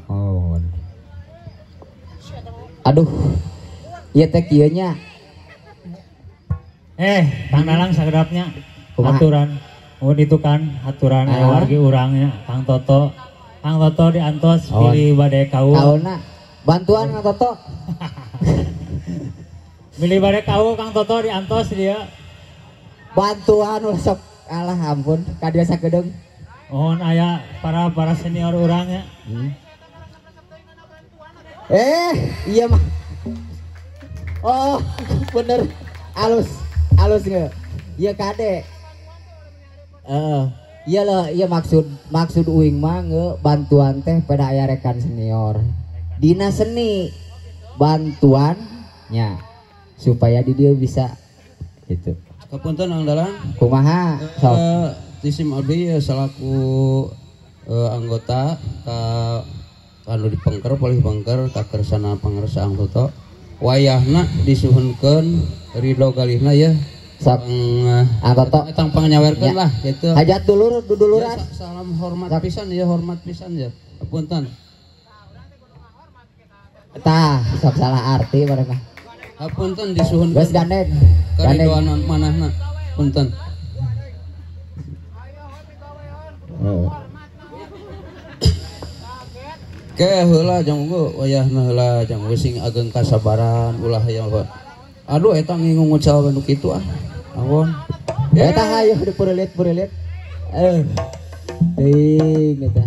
Oh. Aduh. Ieu teh kieu nya. Kang Dalang sagedapnya aturan. Oh itu kan aturan wargi urangnya Kang Toto. Kang Toto diantos pilih bade kau. Kauna bantuan Kang Toto. Pilih bade kau Kang Toto diantos dia. Bantuan sok alah ampun ka dieu sakedeung. Mohon aya para senior urangnya. Iya mah. Oh, bener. Alus, alus nge. Iya kade. Iya lah, iya maksud uing mah nge bantuan teh pada aya rekan senior. Dina seni bantuannya supaya di dia bisa gitu. Kapunten Kang Dalang. Kumaha? Sok. Tisim abdi selaku anggota ka anu di pengker polih pengker ka kersana pangersa Ang Toto. Wayahna disuhunkeun ridho galihna ya. Sok. Ang Toto tang pangnyawerkeun lah gitu. Hajat dulur duduluran. Ya, salam hormat pisan ya, hormat pisan ya. Punten. Tah, sok salah arti mereka. Hapunten disuhunkeun. Geus gandeng. Karidoan manahna. Punten. Ke heula jang wayahna heula jang sing ageng kasabaran ulah hayang. Aduh eta ngingung ngucal nu kitu ah. Ampun. Eta hayu dipeurelit-peurelit. Teuing eta.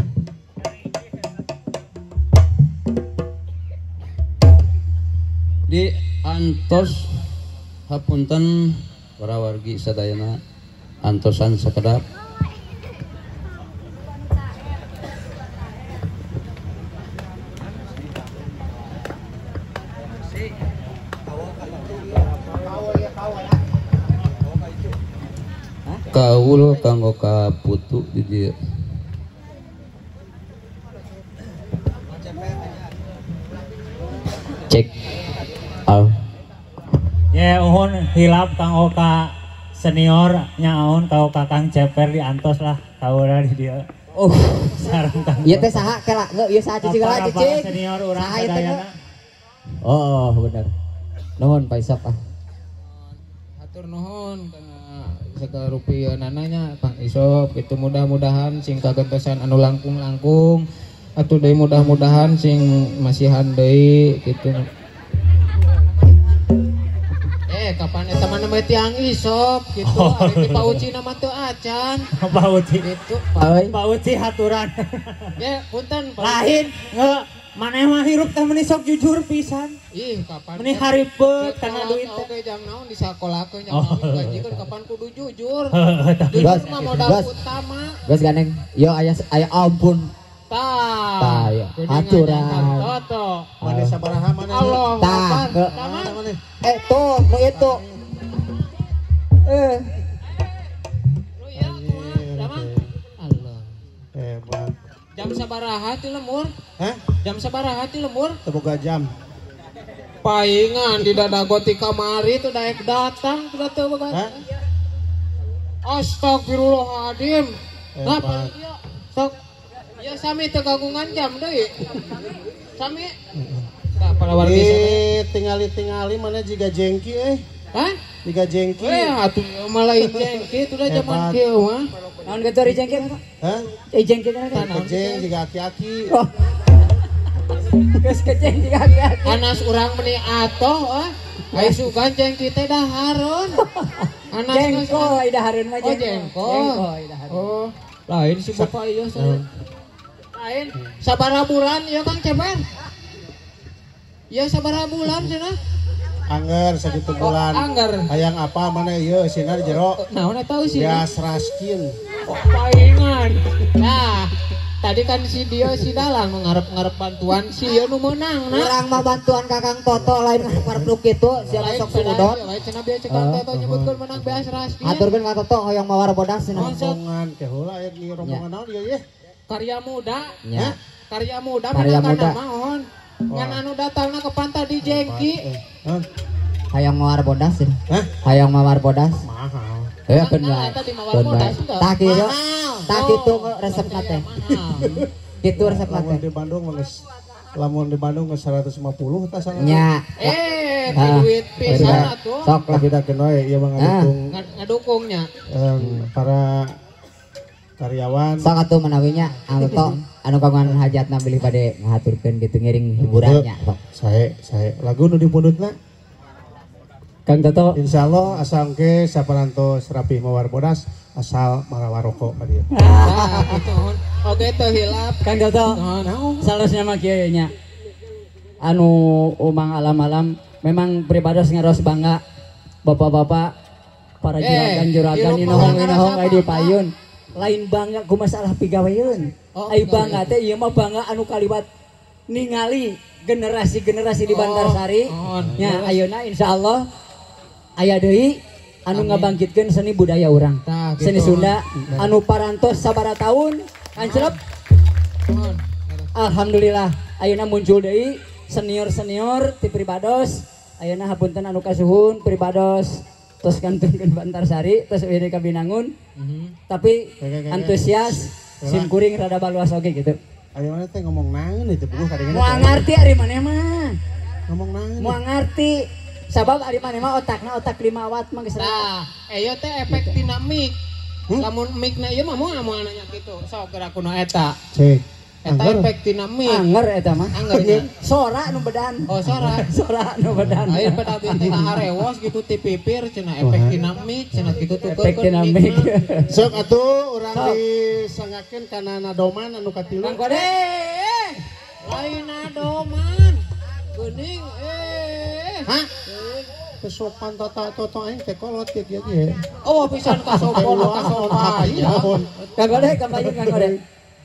Di antos hapunten para wargi sadayana antosan sakedap. Kaul kanggo kaputu di dieu. Cek. Oh. Ya uhun hilap kanggo ka senior nya ahun kanggo ka Kang Ceper di antos lah kaula di dieu. Sareng Kang. Ieu teh saha kela ieu saha cicing lah cicing. Senior urang sadayana. Oh, bener. Nuhun Pak Isop ah. Hatur nuhun kana segala rupiah nananya Kang Isop itu mudah-mudahan sing kagentosan anu langkung-langkung atuh deui mudah-mudahan sing masihan deui kitu. Kapan eta mah namanya tiang Isop gitu. Ari ti Pak Uci nama teu acan. Pak Uci gitu. Pak Uci haturan. Ya punten lain nge maneh mah hirup teh meuni sok jujur pisan. Ih kapan meuni haripet kana duit teh. Oke jang naon disakolakeun jang naon gajikeun kapan kudu jujur. Jujur mah modal utama. Geus gandeng. Yo aya aya ampun. Tah, aturan. Toto. Mana sabaraha mana? Allah. Tah, tuh, nu itu. Lu ya kumaha? Allah. Hebat. Jam sabaraha ti lemur? Hah? Jam sabaraha ti lemur? Teu boga jam. Paingan di dadago ti kamari teu daek datang teu teu boga. Hah? Astagfirullahaladzim. Lah, sok. Ya sami teu kagungan jam deui. Sami. Tah para wargi sadaya. Tingali-tingali mana jiga jengki euy. Hah? Jiga jengki. Atuh malah jengki itu dah zaman kieu mah. Naon kitu ari jengki? Hah? Jengki teh naon? Kejeng jiga aki-aki. Oh. Geus kejeng jiga aki-aki. Anas urang meuni atoh ah. Ai sugan jengki teh dahareun. Anas jengkol ai dahareun mah jengkol. Oh jengkol. Oh, lain si bapak ieu saya. Lain sabaraha bulan ya Kang Ceper? Ya sabaraha bulan cenah? Angger sakitu bulan. Oh, angger. Hayang apa mana ieu sinar jero? Naon eta eusina? Beas raskin. Oh, paingan. Nah, tadi kan si dia si Dalang ngarep-ngarep bantuan si ieu nu meunang nah. Urang mah bantuan ka Kang Toto lain ngarep nu kitu sia sok sudon. Lain cenah bieu cek Kang Toto nyebutkeun menang beas raskin. Aturkeun Kang Toto hoyong mawar bodas cenah. Rombongan ke heula aya di rombongan naon ieu ye? Karya muda, ya. Karya muda, karya muda. Nama ngan anu datangna ke pantai di jengki. Hayang mawar bodas ya. Hah? Hayang mawar bodas. Mahal. Heuh keun bae. Tah kitu. Tah kitu resepna teh. Kitu resep teh. Di Bandung mah geus lamun di Bandung geus 150 tah salah. Nya. Duit pisan atuh. Sok lah bedakeun we ieu mah ngadukung. Ngadukungnya. Para karyawan. Sok atuh manawinya anu anu kagungan hajatna bilih bade ngahaturkeun kitu ngiring hiburannya. Sok. Sae lagu nu dipundutna. Kang Toto insyaallah asal engke saparantos rapih mawar bodas asal marawaroko ka dieu. Tah kitu. Oge teu hilap. Kang Toto. Salosna mah kieu nya. Anu umang alam-alam memang pribados ngaros bangga bapak-bapak para juragan-juragan inohong-inohong aya di payun. Lain bangga ku masalah pigaweun. Ai bangga teh ieu mah bangga anu kaliwat ningali generasi-generasi di Bantarsari. Nya ayeuna insyaallah aya deui anu ngabangkitkeun seni budaya urang. Seni Sunda anu parantos sabaraha taun ancelep. Alhamdulillah ayeuna muncul deui senior-senior ti pribados. Ayeuna hapunten anu kasuhun pribados tos kantunkeun Bantarsari tos uih ka Binangun. Tapi antusias sim kuring rada baluas oge gitu. Ayeuna teh ngomong naon itu buku kadang-kadang. Moal ngarti ari maneh mah. Ngomong naon? Moal ngarti. Sabab ari maneh mah otakna otak 5 watt mah geus. Tah, ieu teh efek tina mic. Lamun mic-na ieu mah moal moal nanya kitu. Sok geura kuno eta. Cek. Eta efek tina mic. Anger eta mah. Anger nya. Sora nu bedan. Oh, sora. Sora nu bedan. Ayeuna pada abdi teh arewos gitu ti pipir cenah efek tina mic cenah kitu tuh. Efek tina mic. Sok atuh urang disangakeun kana nadoman anu katilu. Kang Kode. Lain nadoman. Geuning Hah? Kesopan tata toto aing teh kolot kieu kieu ge. Oh, pisan kasopan kasopan. Kang Kode kampanye Kang Kode.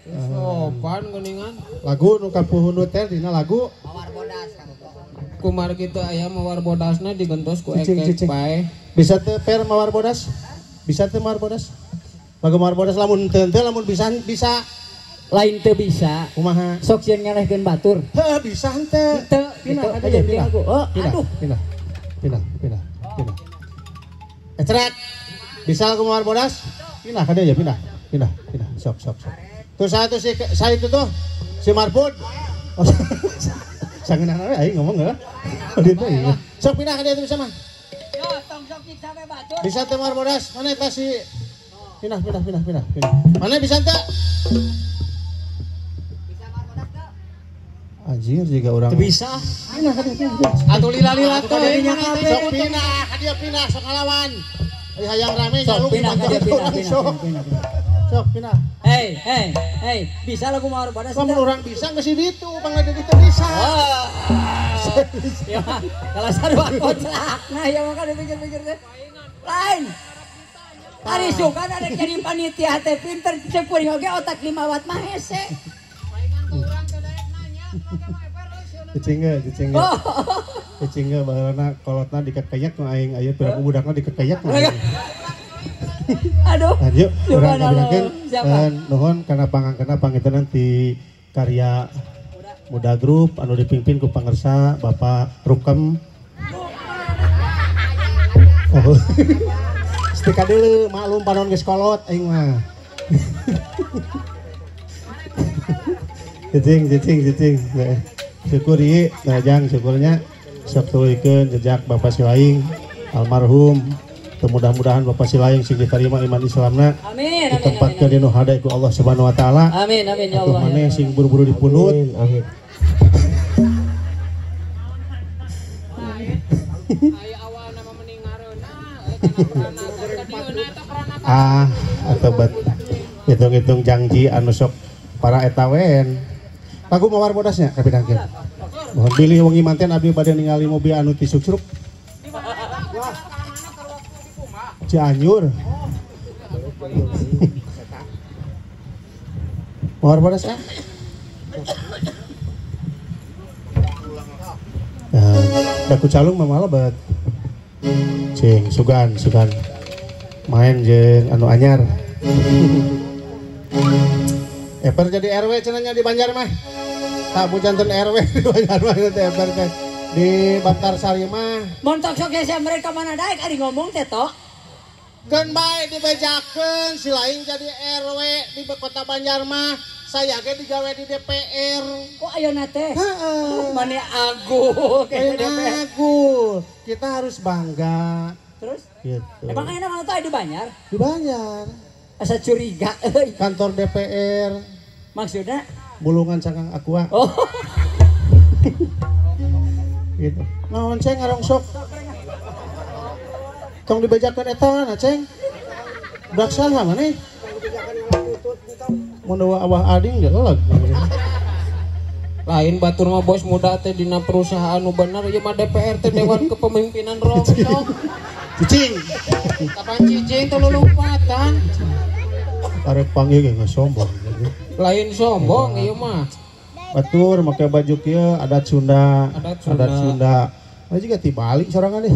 Sopan geuningan. Lagu nu kapuhundut teh dina lagu Mawar Bodas Kang. Kumar kitu aya mawar bodasna digentos ku ekek bae. Bisa teu per mawar bodas? Bisa teu mawar bodas? Lagu mawar bodas lamun teu lamun bisa bisa lain teu bisa. Kumaha? Sok sieun ngelehkeun batur. Heuh bisa henteu. Henteu. Pindah ka dieu pindah. Oh, aduh. Pindah. Pindah, pindah, pindah. Ecrek. Bisa lagu mawar bodas? Pindah ka dieu ya, pindah. Pindah, pindah. Sok, sok, sok. Tuh satu si saya itu tuh si Marpud. Oh, sangeunahna we aing ngomong heeh. Dieu teh. Sok pindah ka dieu tuh bisa mah. Yo, tong sok sampe batur. Bisa teh mawar bodas. Mana eta si pindah, pindah, pindah, pindah, pindah. Mana bisa teh? Bisa mawar bodas teu? Anjir juga orang. Teu bisa. Pindah ka dieu. Atuh lila-lila teh. Sok pindah ka dieu pindah sok ngalawan. Hayang rame sok pindah ka dieu pindah, pindah. Sok pindah. Hei, hei, hei, bisa lagu mawar bodas. Lamun urang bisa geus di ditu, pangna di ditu bisa. Ya, kalau sarua kocak. Nah, ya maka dipikir-pikir teh. Lain. Ari suka ada jadi panitia teh pinter ceuk kuring oge otak 5 watt mah hese. Cicingge, cicingge. Cicingge baheulana kolotna dikekeyak nu aing aya piraku budakna dikekeyak nu aing. Aduh. Lanjut, urang ngabilangkeun nuhun kana pangangkeunna pangitunan ti karya Muda Group anu dipimpin ku pangersa Bapak Rukem. Oh. Setika deuleu maklum panon geus kolot aing mah. Cicing, cicing, cicing. Syukur ieu, nah jang syukurnya sok tuluykeun jejak Bapak Silaing almarhum. Mudah-mudahan Bapak Silaing sing diterima iman Islamna. Amin. Ditempatkeun dinu hade ku Allah Subhanahu wa taala. Amin amin ya Allah. Atuh maneh sing buru-buru dipunut. Amin. Ah, atau bet hitung-hitung janji anu sok para eta wen. Lagu mawar bodasnya kapidangkeun. Mohon bilih wengi manten abdi bade ningali mobil anu tisuk-suruk. Cianjur. Mawar bodas ah. Nah, daku calung mah malebat. Cing, sugan, sugan. Main jeung anu anyar. Eper jadi RW cenah di Banjar mah. Tak bujanten RW di Banjar mah teh eper teh. Di Bantarsari mah. Montok sok hese mereka mana daek ari ngomong teh tok. Keun bae dibejakeun si lain jadi RW di kota Banjar mah, Saya ge digawe di DPR. Kok ayeuna teh? Heeh. Mane aguh ke DPR. Aguh. Kita harus bangga. Terus? Gitu. Emang ayeuna mah teh di Banjar? Di Banjar. Asa curiga euy. Kantor DPR. Maksudnya? Bulungan cangkang aqua. Oh. Gitu. Naon ceng ngarongsok. Tong dibejakeun eta na ceng. Budak saha maneh? Mun awah ading geuleuh. Lain batur mah bos muda teh dina perusahaan nu bener ieu mah DPR teh Dewan Kepemimpinan Rongsok. Cicing. Kapan cicing teh lulumpatan. Arek panggil ge sombong. Lain sombong ieu mah. Batur make baju kieu adat Sunda. Adat Sunda. Adat Sunda. Mah juga ti Bali sorangan deh.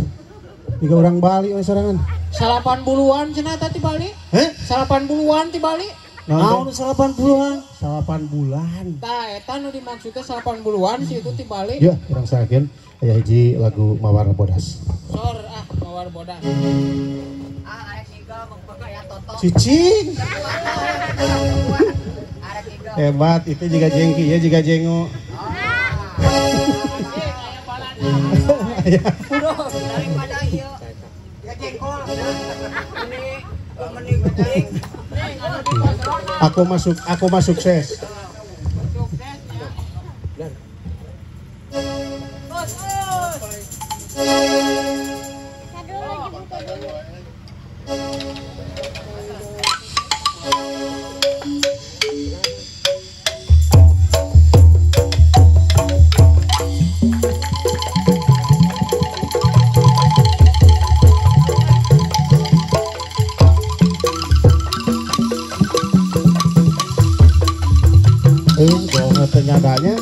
Tiga orang Bali mah sorangan. 80-an cenah teh ti Bali? Heh? 80-an ti Bali? Naon 80-an? 8 bulan. Tah eta nu dimaksud teh 80-an si itu ti Bali. Ya, urang sakeun aya hiji lagu Mawar Bodas. Sor ah Mawar Bodas. Ah arek single mah ya toto. Cicing. Hebat, itu juga jengki ya juga jengo. Daripada ieu ya jengkol. Meni meni Aku mah sukses. Penyadanya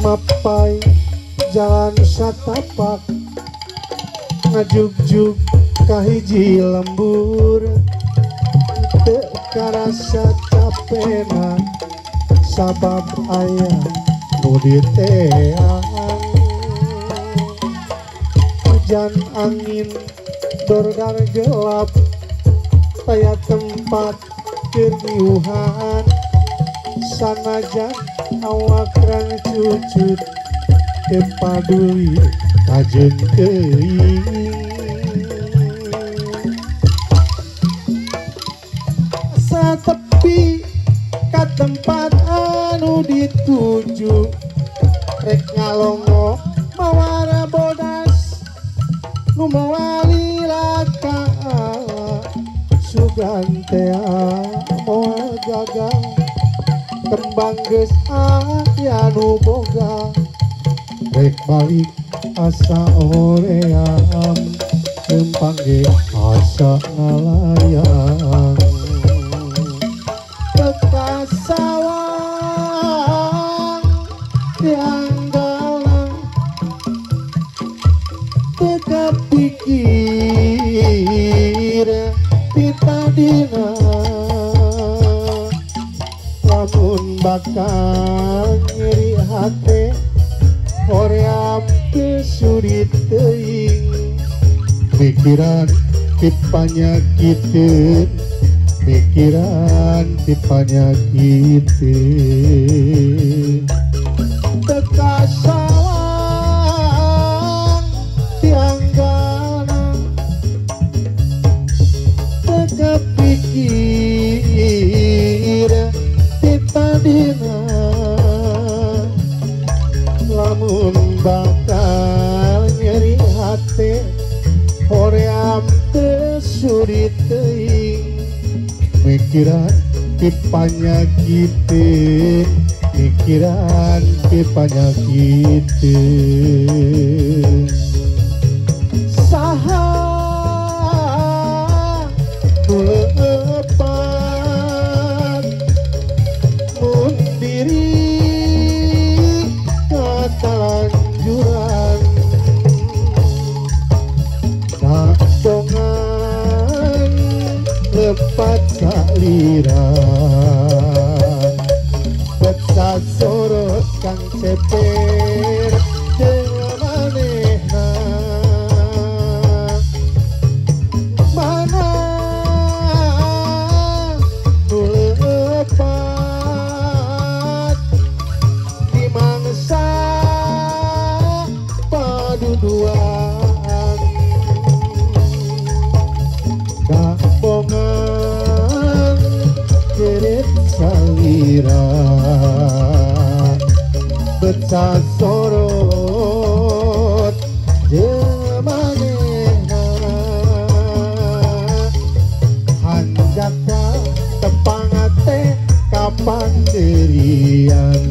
mapai jalan satapak ngajugjug kahiji lembur teu karasa capena sabab aya nu diteang. Hujan angin dordar gelap taya tempat keriuhan sanajan awak rang cucut teu paduli kajeun teuing. Satepi ka tempat anu dituju rek ngalongo mawar bodas nu moal laka sugan tea moal gagal kembang geus aya nu boga rek balik asa hoream lempang ge asa ngalayang teka sawang yang galang teka pikir pitadina lamun bakal nyeri hate hoream teu sulit teuing mikiran tipanyakiteun mikiran tipanyakiteun teka sawang tiang galang teka pikir titadina lamun bakal nyeri hate hoream teu sulit teuing mikiran tipanyakiteun mikiran tipanyakiteun saha nu leupat mun diri katalanjuran taktongan lepat salira betsa sorot kang cepe Paduduan kabongan jerit salira beca sorot jeung manehna hanjaka tepang teh kapandirian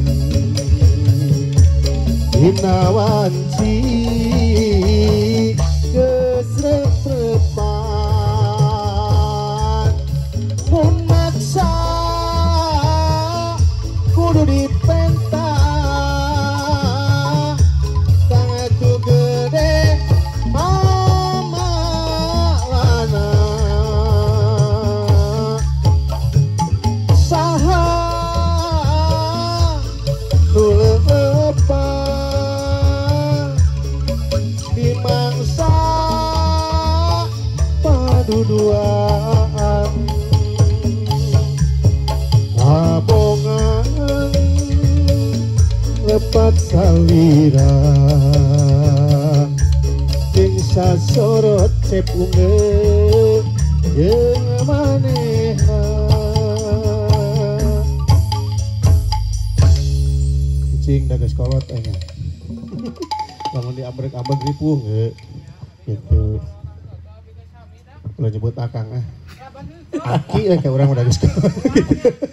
dina wanci geus rep-repan mun maksa kudu dipenta tangan gede mama lana saha nu leupeung dimangsa paduduaan kabongan lepat salira jeung sasorot cep unge jeung manehna. Cicing da geus kolot enya. Lamun diambrek-ambrek ripuh ge gitu. Ulah nyebut akang ah. Aki lah ka urang udah geus kolot.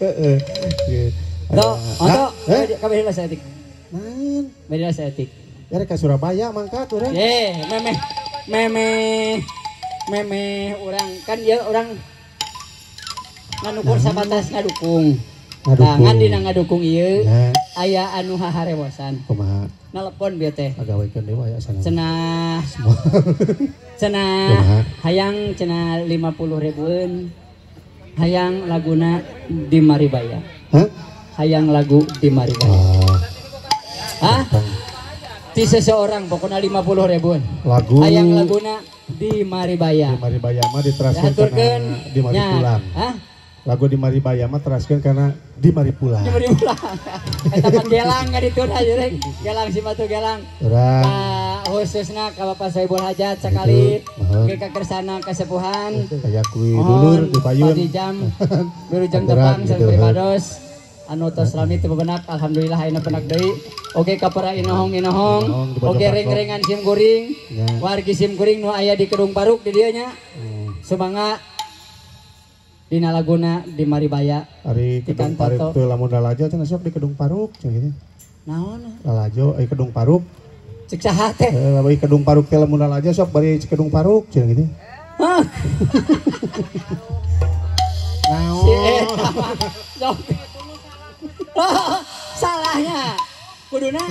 Heeh. Tuh, untuk kabeh lah saeutik. Naon? Beda saeutik. Ya rek ka Surabaya mangkat urang. Ye, memeh memeh memeh urang kan ieu urang nganukur sabatas ngadukung. Nah, ngan dina ngadukung ieu aya anu haharewosan. Kumaha? Nelepon bieu teh. Agawekeun deui aya sana. Cenah. Cenah hayang cenah 50 ribuan. Hayang laguna di Maribaya. Hah? Hayang lagu di Maribaya. Hah? Ti seseorang pokoknya 50 ribuan. Lagu hayang laguna di Maribaya. Di Maribaya mah diteraskeun karena di Maripulang. Hah? Lagu di Maribaya mah teraskeun karena di Maripulang. Di Maripulang. Eta mah gelang ka ditu da rek. Gelang si batu gelang. Urang. Khususna ka Bapak Sohibul Hajat sakali ke ka Kersana Kasepuhan. Aya kuy dulur di payun. Pagi jam wilujeng tepang sareng pribados. Anu tos rami teu bebenak alhamdulillah ayeuna penak deui. Oke ka para inohong-inohong, oke ring-ringan sim kuring. Wargi sim kuring nu aya di Kedung Paruk di dieu nya. Sumangga dina laguna di Maribaya. Ari Kedung Paruk teu lamun lalajo cenah sok di Kedung Paruk cenah kitu. Naon? Lalajo ari Kedung Paruk. Cek saha teh? Bari Kedung Paruk teh lamun lalajo sok bari Kedung Paruk cenah kitu. Hah. Naon? Si eta mah. Sok. Salahnya kuduna.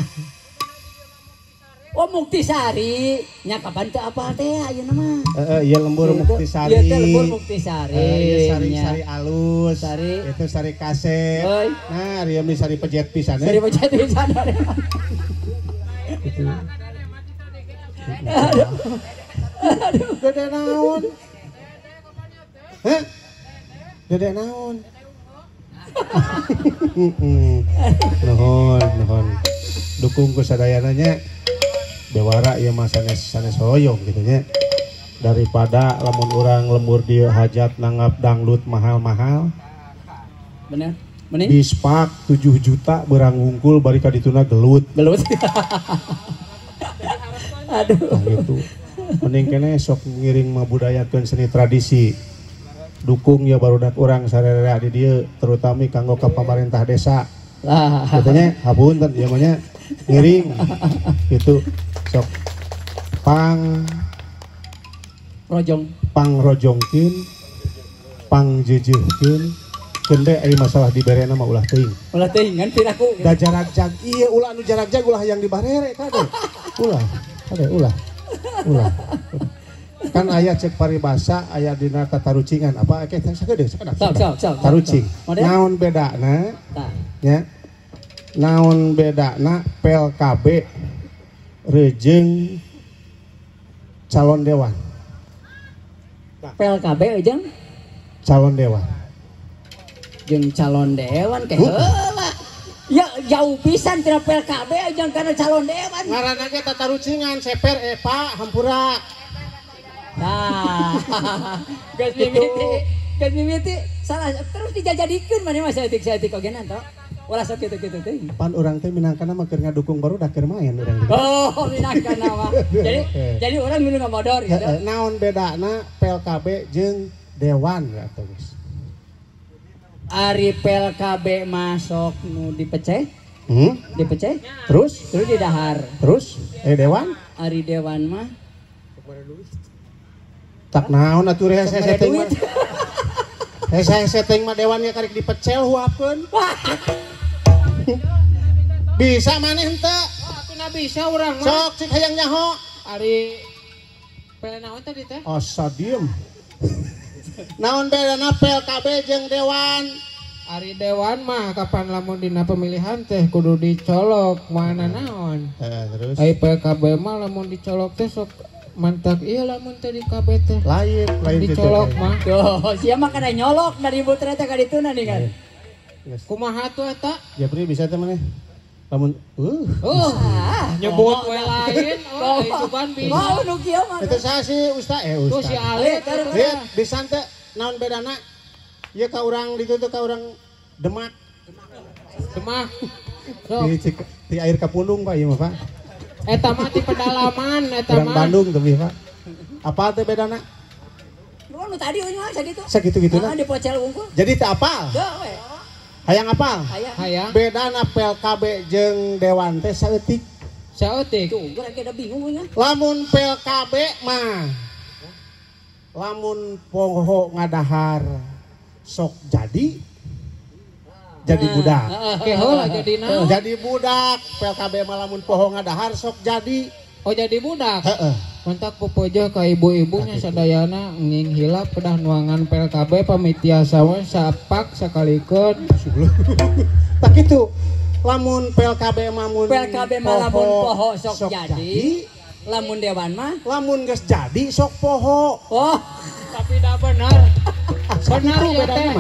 Oh Muktisari nya kapan teu apal teh ayeuna mah. Heeh, ieu lembur Muktisari. Ieu teh lembur Muktisari. Ieu sari-sari alus. Sari. Itu sari kasep. Nah, ieu mah sari pejet pisan. Sari pejet pisan. Gitu. Aduh. Dede naon? Hah? Dede naon? Nuhun, nuhun. Dukung ku sadayana nya. Bewara ieu mah sanes sanes hoyong gitu nya. Daripada lamun urang lembur dieu hajat nanggap dangdut mahal-mahal. Bener. Mending Bispak 7 juta berang wungkul bari ka dituna gelut. Gelut. Aduh. Nah, gitu. Mending kene sok ngiring mabudayakeun seni tradisi. Dukung ya barudak urang sararea di dieu terutama kanggo ka pamarentah desa. Lah. Katanya hapunten ieu mah nya ngiring gitu sok pang rojong pang rojongkeun pang jeujeuhkeun gende ari masalah diberena mah ulah teuing. Ulah teuing kan piraku. Da jarak jag ieu ulah anu jarak jag ulah yang dibarere kade. Ulah, kade ulah. Ulah. Kan aya cek paribasa aya dina tatarucingan apa eke sakedeung sakedap. Sok sok. Tarucing. Naon bedana? Nya. Naon bedana pel KB rejeung calon dewan. Pel KB jeung calon dewan. Jeung calon dewan ke heula. Ya jauh pisan tina PLKB jeung kana calon dewan. Ngaranna ge tatarucingan seper Pak hampura. Nah, geus mimiti salah terus dijajadikeun maneh mah saeutik-saeutik oge nanto. Ulah sok kitu-kitu teuing. Pan urang teh minangkana mah keur ngadukung baru da keur main urang teh. Oh, minangkana mah. Jadi urang milu ngamodor gitu. Naon bedana PLKB jeung dewan atuh geus. Ari PLKB masuk nu dipeceh. Dipeceh? Terus didahar. Terus dewan? Ari dewan mah tak naon atuh rehese teh mah. Hese teh mah dewannya karek dipecel huapkeun. Bisa maneh henteu? Atuh na bisa urang mah. Sok cik hayang nyaho. Ari pel naon tadi teh? Asa diem. Naon bedana PLKB jeung dewan? Ari dewan mah kapan lamun dina pemilihan teh kudu dicolok mana naon. Terus ari PLKB mah lamun dicolok teh sok mantak iya lamun teh di KB teh. Lain dicolok mah. Tuh, sia mah kana nyolok dari butra teh ka dituna nih kan. Kumaha tuh eta? Japri bisa teh maneh. Lamun nyebut we lain, oh isuban bisa. Oh, nu kieu mah. Itu saha si Ustaz? Ustaz. Tuh si Alit. Lihat, bisa teh naon bedana? Ieu ka urang ditu teh ka urang Demak. Demak. Di air kapundung Pak ieu mah Pak. Eta mah di pedalaman eta mah. Urang Bandung teh Pak. Apa teh bedana? Nu tadi euy mah sakitu. Sakitu-gituna. Heeh, dipocel unggul. Jadi teu apal. Teu we. Hayang apal? Hayang. Bedana PLKB jeung dewan teh saeutik. Saeutik. Tuh, urang ge bingung nya. Lamun PLKB mah lamun poho ngadahar sok jadi budak. Oke, heula jadi naon? Jadi budak. PLKB mah lamun poho ngadahar sok jadi. Oh, jadi budak. Heeh. Mantak popojo ka ibu-ibunya sadayana nging hilap kedah nuangan PLKB pamitiasa we sapak sakalikeun. Tak kitu. Lamun PLKB mah mun PLKB mah lamun poho sok jadi, lamun dewan mah lamun geus jadi sok poho. Oh, tapi dah benar. Benar ya teh.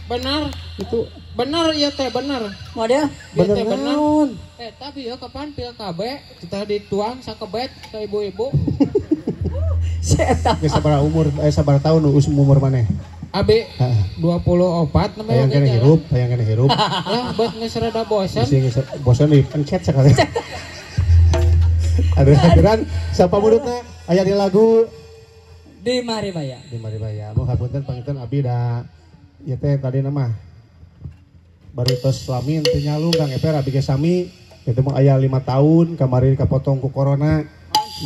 Benar. Itu benar ya teh benar. Model bener teh benar. Tapi ya kapan PLKB kita dituang sakebet ke ibu-ibu. Geus sabaraha umur sabaraha tahun umur maneh? Abi 24 namanya. Hayang kene hirup, hayang kene hirup. Lah buat geus rada bosan. Geus bosan dipencet sekali. Aduh, aturan siapa murutna aya di lagu Di Maribaya. Di Maribaya. Mau hapunten panginten abi da ieu teh tadi mah bari tos lamin teu nyalung Kang Eper abi ge sami itu mah aya 5 tahun kamari kapotong ku corona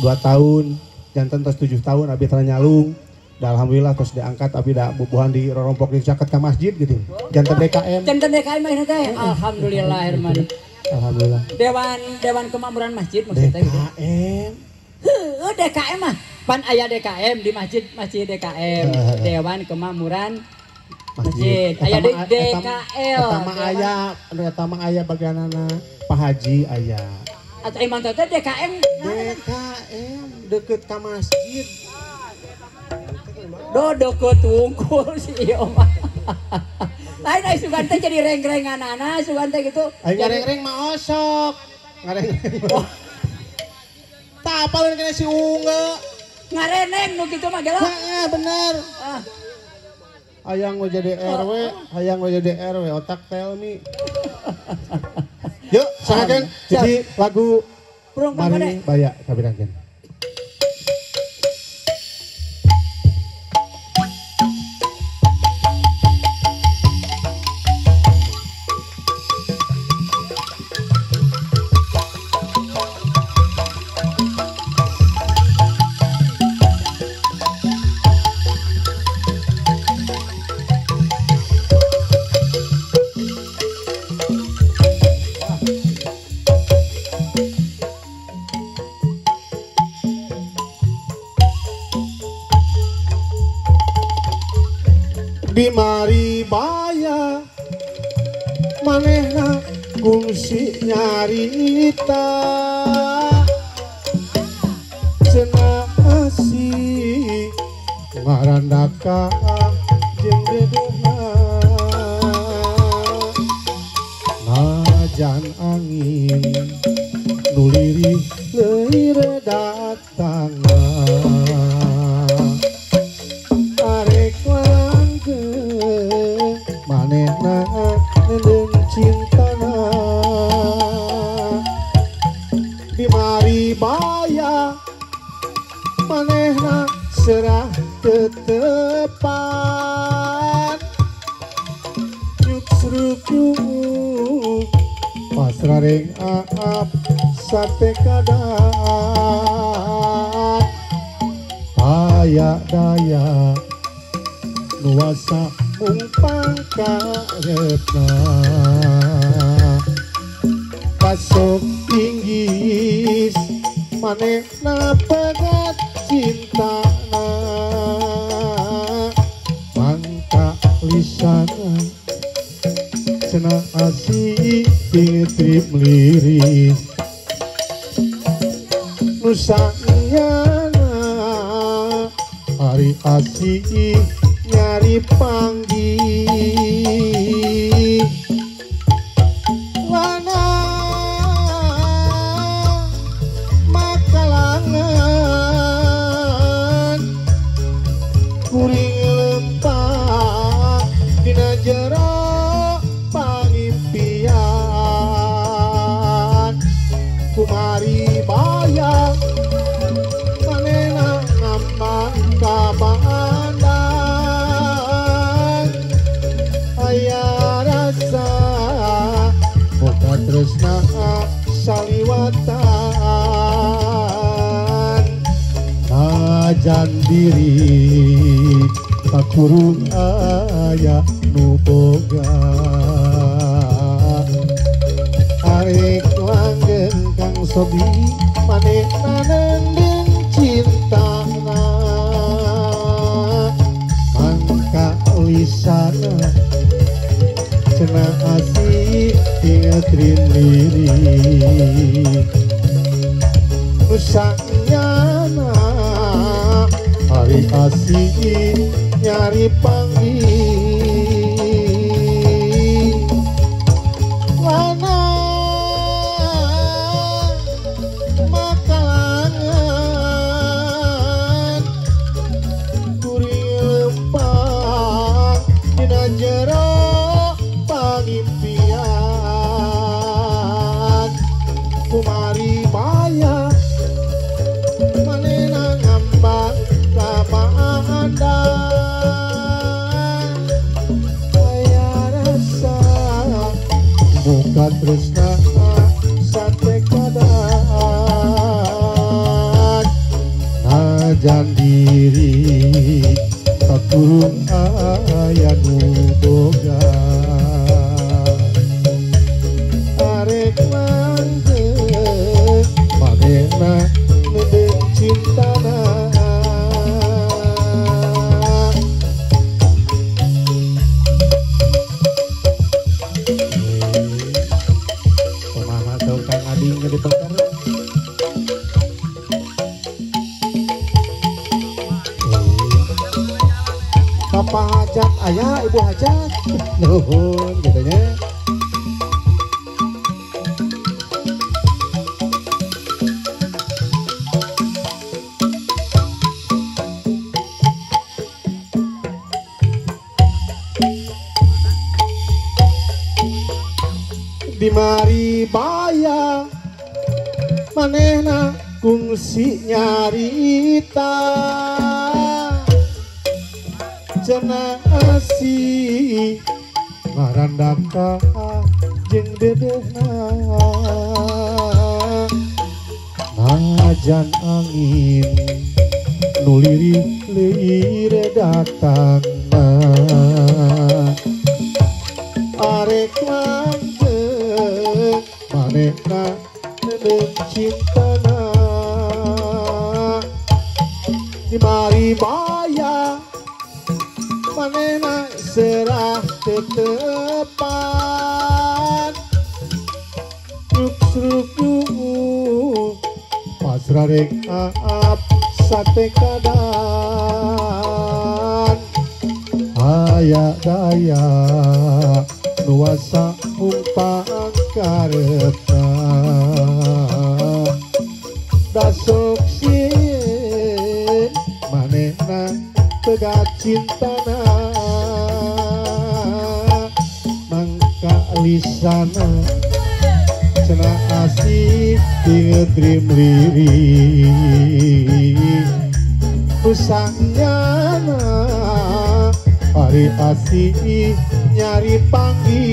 2 tahun janten tos 7 tahun abi teu nyalung. Da alhamdulillah tos diangkat abi da bubuhan di rorompok di caket ka masjid gitu. Janten DKM. Janten DKM mah teh. Alhamdulillah Herman. Alhamdulillah. Dewan Kemakmuran Masjid maksudnya gitu. DKM. Heuh DKM mah. Pan aya DKM di masjid DKM. Dewan Kemakmuran Masjid. Aya DKL. Eta mah aya bagianana Pak Haji aya. Atau emang teh DKM. DKM deket ka masjid. Do deket wungkul si ieu mah. Lain ai sugan teh jadi reng-renganana sugan teh gitu. Ai ngareng-reng mah osok. Ngareng-reng. Tah apalun kena si unge. Ngareneng nu kitu mah gelo. Heeh bener. Ah. Hayang we jadi RW, hayang we jadi RW otak tell me. Yuk, sahakeun jadi lagu Mari Baya kabirangkeun. Di Maribaya manehna kungsi nyarita cenah asih ngarandaka jeung dedehna. Najan angin nu lirih leuir datangna arek langgeng manehna neundeun cintana di mari baya manehna serah tetepan nyuksruk pasrah reng aap sate kadat aya daya nuasa mung pangkaretna pasok tinggis manehna pegat cintana mangka lisana cenah asih trip liris nusanyana ari asih nyari panggih wana makalangan kuring lempang dina jero pangimpian kumari bayang manehna ngambang ka bandang aya rasa boga tresna saliwatan najan diri kakurung aya nu boga arek langgeng Kang Sobi manehna neundeun cintana mangka lisana cenah asih trim lirik nusanyana ari asih nyari panggih lana makalangan kuring lempang dina jero pangimpian kumari baya manehna ngambang ka bandang aya rasa muka tresna sate kadat najan diri kakurung aya nu boga arek langgeng manehna neundeun cintana. Kumaha teu Kang Ading ge dipengker. Bapak hajat ayah ibu hajat nuhun gitu nya. Di mari baya manehna kungsi nyarita cenah asih marandaka jeung dedehna najan angin nu lirih leuir datangna arek langgeng manehna neundeun cintana di mari baya manehna serah tetepan nyuksruk pasrah rek aap sate kadan aya daya Nuasa mumpang karepna dasok sieun manehna pegat cintana mangka lisana cenah asih dingetrim lirik usangnyana ari asih nyari panggil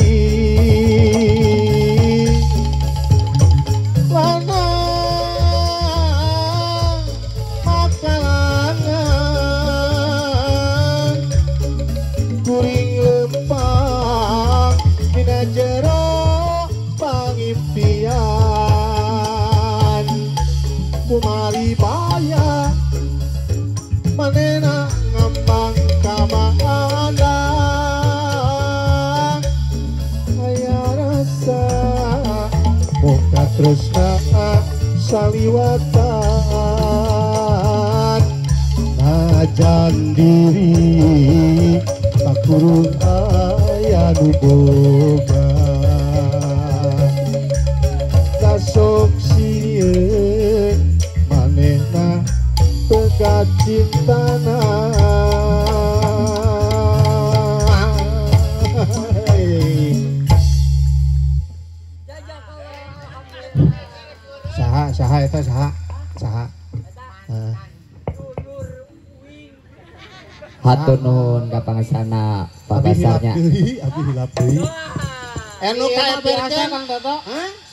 lana makalangan kuring lempang dina jero pangimpian kumari baya manena ngambang kamana aya rasa muka tresna saliwatan najan diri takurung aya nu boga dasok sieun manehna pegat cintana. Saha saha eta saha saha. Hatur nuhun ka pangesana pabasarnya. Abi hilap deui. Anu kayak biasa Kang Toto.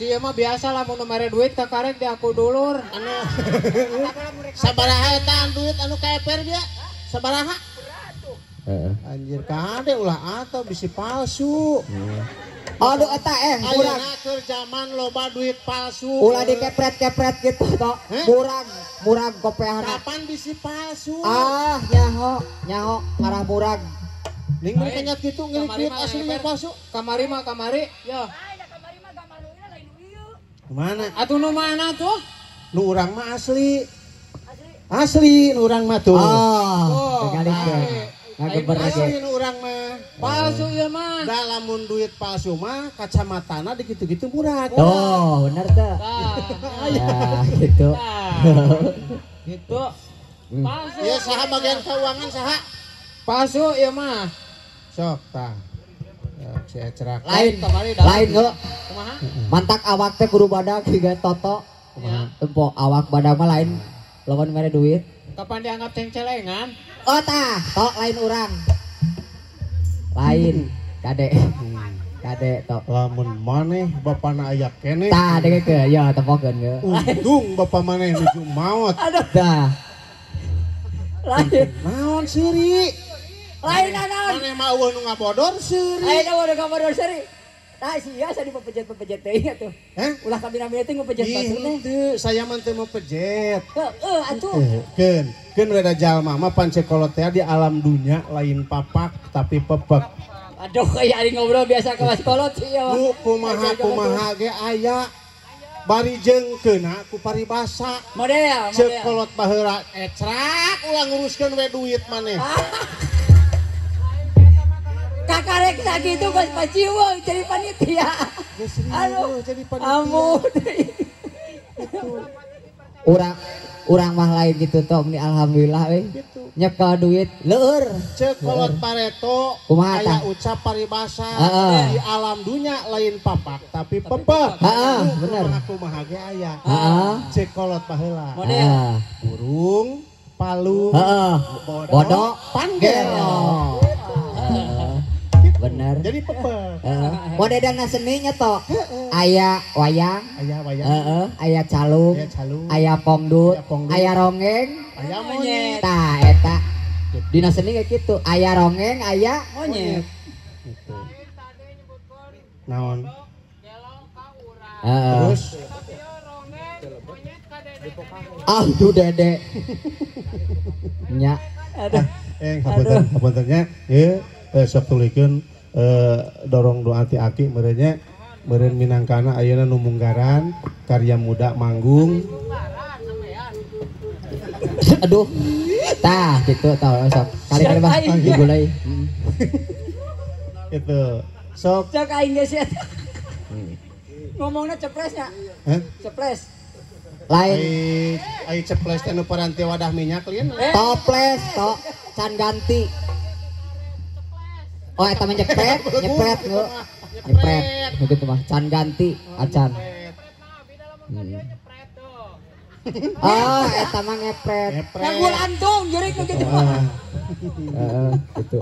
Si ieu mah biasa lamun nu mere duit ka karek di aku dulur. Anu sabaraha eta duit anu kaeper dia? Sabaraha? Heeh. Anjir kade ulah atau bisi palsu. Aduh eta murag. Ayeuna keur zaman loba duit palsu. Ulah dikepret-kepret gitu to. Murag, murag kopeahna. Kapan bisi palsu? Ah, nyaho, nyaho ngarah murag. Ning mun kenyat gitu ngilik duit asli yang palsu. Kamari mah kamari, ya. Mana? Atuh nu mana tuh? Nu urang mah asli. Asli nu urang mah tuh. Oh, tingalikeun. Ngageber asli nu urang mah. Palsu ieu mah. Da lamun duit palsu mah kacamatana dikitu-kitu murah. Oh, bener teh. Ya, gitu. Gitu. Palsu. Ya saha bagian keuangan saha? Palsu ieu mah. Sok tah. Si Ecerak. Lain lain heuh. Kumaha? Mantak awak teh kudu badag higa Toto. Kumaha? Tempo awak badag mah lain lawan mere duit. Kapan dianggap cengcelengan? Oh tah, tok lain urang. Lain kade. Kade tok. Lamun maneh bapana aya keneh. Tah dengekeun ya tempokeun ge. Untung bapa maneh nuju maot. Aduh. Tah. Lain. Naon seuri? Lain naon? Maneh mah eueuh nu ngabodor seuri. Lain eueuh nu ngabodor seuri. Tah sia sa dipepejet-pepejet teh atuh. Hah? Ulah kabina-bina teh ngupejet batur teh. Henteu, saya mah teu mepejet. Heeh atuh. Keun, keun we da jalma mah pancekolot teh di alam dunya lain papak tapi pepek. Aduh kayak ari ngobrol biasa ka kolot sih ya. Nu kumaha-kumaha ge aya. Bari jeung keuna ku paribasa. Model, model. Ceuk kolot baheula ecrak ulah nguruskeun we duit maneh. Kakarek sakitu geus paciweuh jadi panitia. Aduh, jadi panitia. Ampun. Urang urang mah lain gitu tok ni alhamdulillah we. Nyekel duit leur. Ceuk kolot pareto kumaha aya ucap paribasa di alam dunya lain papak tapi pepek. Heeh, bener. Kumaha ge aya. Heeh. Ceuk kolot baheula. Model. Burung palu heeh. Bodo panggero. Bener. Jadi pepek. Modedana seninya toh. Aya wayang, aya wayang. Aya calung, aya pongdut, aya rongeng, aya monyet. Tah eta. Dina seni kayak gitu. Aya rongeng, aya monyet. Gitu. Naon? Terus aduh Dede. Nya. Aduh. Hapunten, hapuntennya ieu sok tulikeun dorong doa ti aki meureunnya meureun minangkana ayeuna nu munggaran karya muda manggung. Aduh. Tah gitu tah sok. Kali-kali mah digulai. Itu. Sok. Cek aing geus eta. Ngomongna ceplesnya. Hah? Ceples. Lain. Ai ceples teh nu paranti wadah minyak lian. Toples tok can ganti. Oh eta mah nyepret, nyepret ngeu. Nyepret begitu mah can ganti acan. Oh, eta mah ngepret. Ngagul antung jurik nu kitu mah. Heeh, gitu.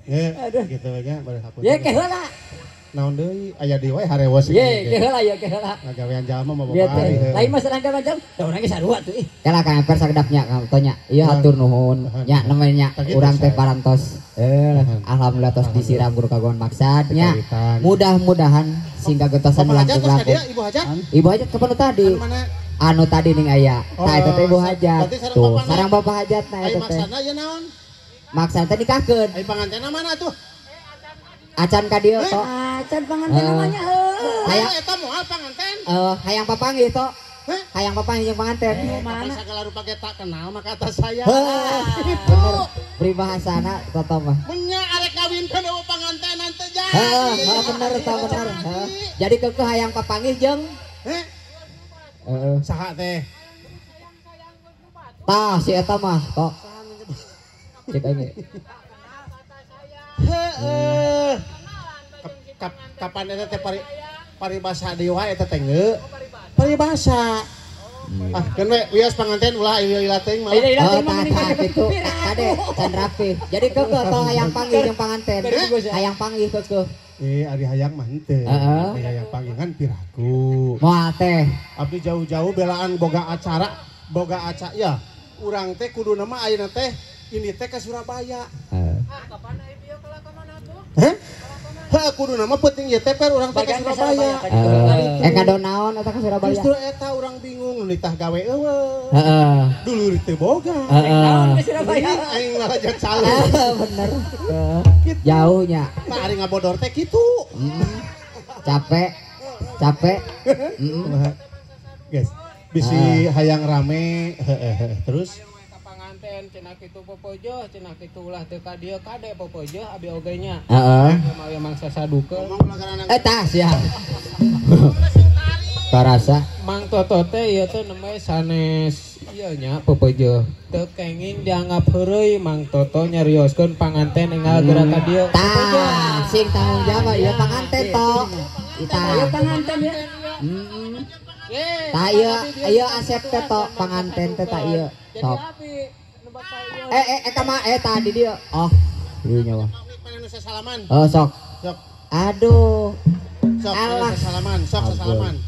Ye, gitu nya baru hapus. Ye ke heula. Naon deui aya deui wae harewos. Ye, ke heula ya ke heula. Ngagawean jalma mah bapak. Lain mah sedang macam, da urang ge sarua tuh ih. Kala Kang Eper sakedapnya Kang Tonya. Ieu hatur nuhun. Nya namanya urang teh parantos. Alhamdulillah tos disiram guru kagungan maksad nya. Mudah-mudahan sing kagentosan langkung-langkung. Ibu hajat? Ibu hajat kapan tadi? Anu tadi ning aya. Tah eta teh ibu hajat. Tuh, sareng bapak hajatna eta teh. Maksana ieu naon? Maksana teh nikahkeun. Ai pangantena mana tuh? Acan ka dieu tok. Acan panganten namanya heuh. Hayang eta moal panganten. Hayang papanggih tok. Hayang papanggih jeung panganten. Mana sagala rupa ge tak kenal maka atas saya. Bener. Peribahasana toto mah. Menya arek kawinkeun eueuh pangantenan teh jadi. Heeh, bener tok bener. Jadi keukeuh hayang papanggih jeung heh. Saha teh? Tah si eta mah tok. Cek aing. Heeh. Kapan eta teh paribasa deui wae eta teh ngeu? Paribasa. Ah, keun we wios panganten ulah ieu-ieu teuing malah. Oh, tah kitu. Kade can rapi. Jadi keukeuh tong hayang panggih jeung panganten. Hayang panggih keukeuh. Ari hayang mah henteu. Ari hayang panggih kan piraku. Moal teh. Abdi jauh-jauh belaan boga acara, boga acara ya. Urang teh kuduna mah ayeuna teh ini teh ke Surabaya. Heeh. Kapan aya bieu kalah ka mana tuh? Heh? Heh kuduna mah penting ieu teh per urang teh ke Surabaya. Kado naon eta ka Surabaya? Justru eta urang bingung nitah gawe eueuh. Heeh. Dulur teu boga. Heeh. Naon ke Surabaya? Aing lalajo calon. Bener. Jauhnya. Nah ari ngabodor teh kitu. Capek. Capek. Heeh. Guys, bisi hayang rame heeh terus panganten cenah kitu popojoh cenah kitu ulah teu ka dieu kade popojoh abi oge nya. Heeh. Mau mangsa sadukeun. Tah sia. Karasa Mang Toto teh ieu teh nembe sanes ieu nya popojoh. Teu kenging dianggap heureuy Mang Toto nyarioskeun panganten enggal geura ka dieu. Tah, sing tanggung jawab ieu panganten to. Tah ieu panganten ya. Heeh. Tah ieu ieu Asep teh to panganten teh tah ieu. Sok. Eta mah tadi dia. Oh, ieu nyawa. Oh, sok. Sok. Aduh. Sok salaman, sok salaman.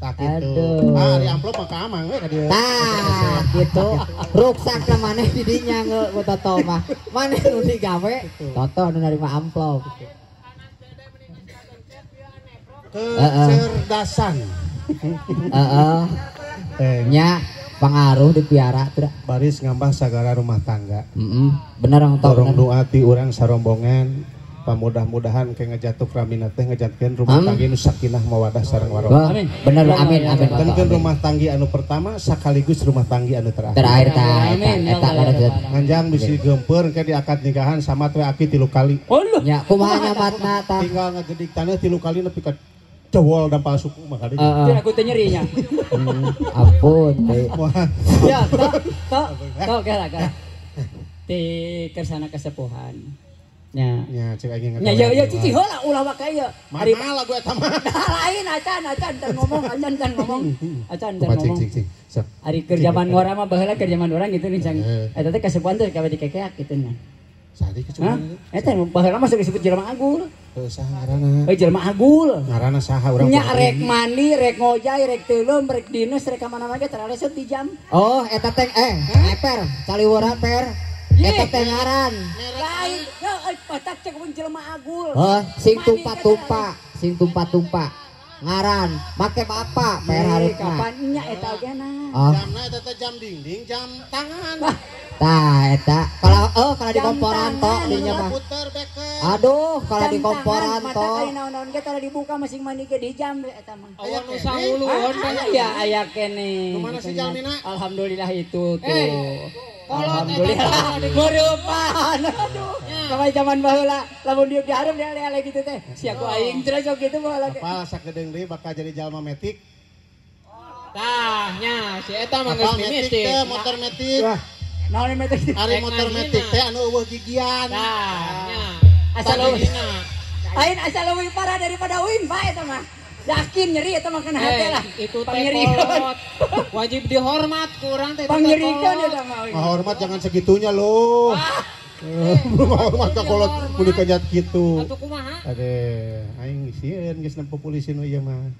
Tah kitu. Ah, di amplop mah ka amang we ka dieu. Tah kitu. Ruksak ka maneh di dinya ngeu ku Toto mah. Maneh nu digawe, Toto nu narima amplop. Kecerdasan. Heeh. Nya pengaruh dipiara tuh. Baris ngambah sagara rumah tangga. Bener orang tahu. Dorong doa ti urang sarombongan, pamudah-mudahan ke ngejatuk ramina teh ngejatkeun rumah tangga nu sakinah mawadah sareng warahmah. Amin. Bener amin amin. Tentukeun rumah tanggi anu pertama sekaligus rumah tanggi anu terakhir. Terakhir tah eta eta. Nganjang bisi geumpeur ke di akad nikahan sama teh aki 3 kali. Nya kumaha nyamatna tah. Tinggal ngegedik taneuh 3 kali nepi ka cowol dampal suku mah kali. Teu aku teh nyeri nya. Ampun teh. Ya, tok tok kela kela. Ti kersana kesepuhan. Nya. Nya cek aing Nya ya cici heula ulah waka ieu. Ari mah lagu eta mah. Lain acan acan teu ngomong acan can ngomong. Acan can ngomong. Cing cing. Sok. Ari keur jaman ngora mah baheula keur jaman urang gitu nih cang. Eta teh kasepuhan teh kawe dikekeak kitu nya. Sadi kecuali. Eta baheula mah sok disebut jelema agul. Heuh saha ngaranna? Heuh jelema agul. Ngaranna saha urang? Nya rek mandi, rek ngojay, rek teuleum, rek dines, rek ka mana-mana ge taralesot di jam. Oh, eta teh per, caliwara per. Eta teh ngaran. Lain, heuh patak cek pun jelema agul. Heuh, sing tumpa-tumpa, sing tumpa-tumpa. Ngaran, make bapak per harutna. Kapan nya eta oge na? Jamna eta teh jam dinding, jam tangan. Tah eta kalau kalau di komporan tok dinya mah. Aduh, kalau di komporan tok. Mata kali naon-naon ge tara dibuka masing mandi ge di jam eta mah. Aya nu sangulueun ya aya keneh. Nu mana si jalmina? Alhamdulillah itu tuh. Alhamdulillah. Merupakan. Aduh. Kamari zaman baheula lamun diuk di hareup diale-ale gitu teh. Sia ku aing cenah sok kitu baheula. Apal sakedeung deui bakal jadi jalma metik. Tah nya si eta mah geus mimitik. Motor metik. Naon metik? Ari motor metik teh anu eueuh gigian. Tah nya. Asal leuwih. Lain asal leuwih parah daripada uing Pak eta mah. Yakin nyeri eta mah kana hate lah. Itu teh kolot. Wajib dihormat kurang teh. Pangnyerikeun eta mah. Hormat jangan segitunya loh. Hormat ka kolot kudu kajat kitu. Atuh kumaha? Ade, aing sieun geus nempo polisi nu ieu mah.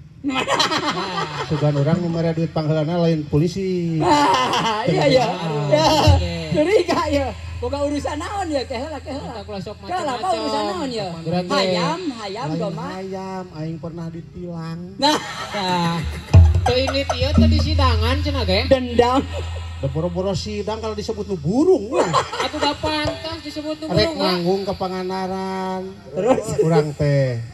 Sugan urang nu mere duit pangheulana lain polisi. Iya iya. Curiga ya. Boga urusan naon ya teh heula teh heula. Heula apa urusan naon ya? Hayam, hayam doma. Hayam aing pernah ditilang. Nah, teu ini ieu teh di sidangan cenah ge. Dendam. Da boro-boro sidang kalau disebut nu burung lah. Atuh da pantas disebut nu burung. Rek manggung ke Pangandaran. Terus urang teh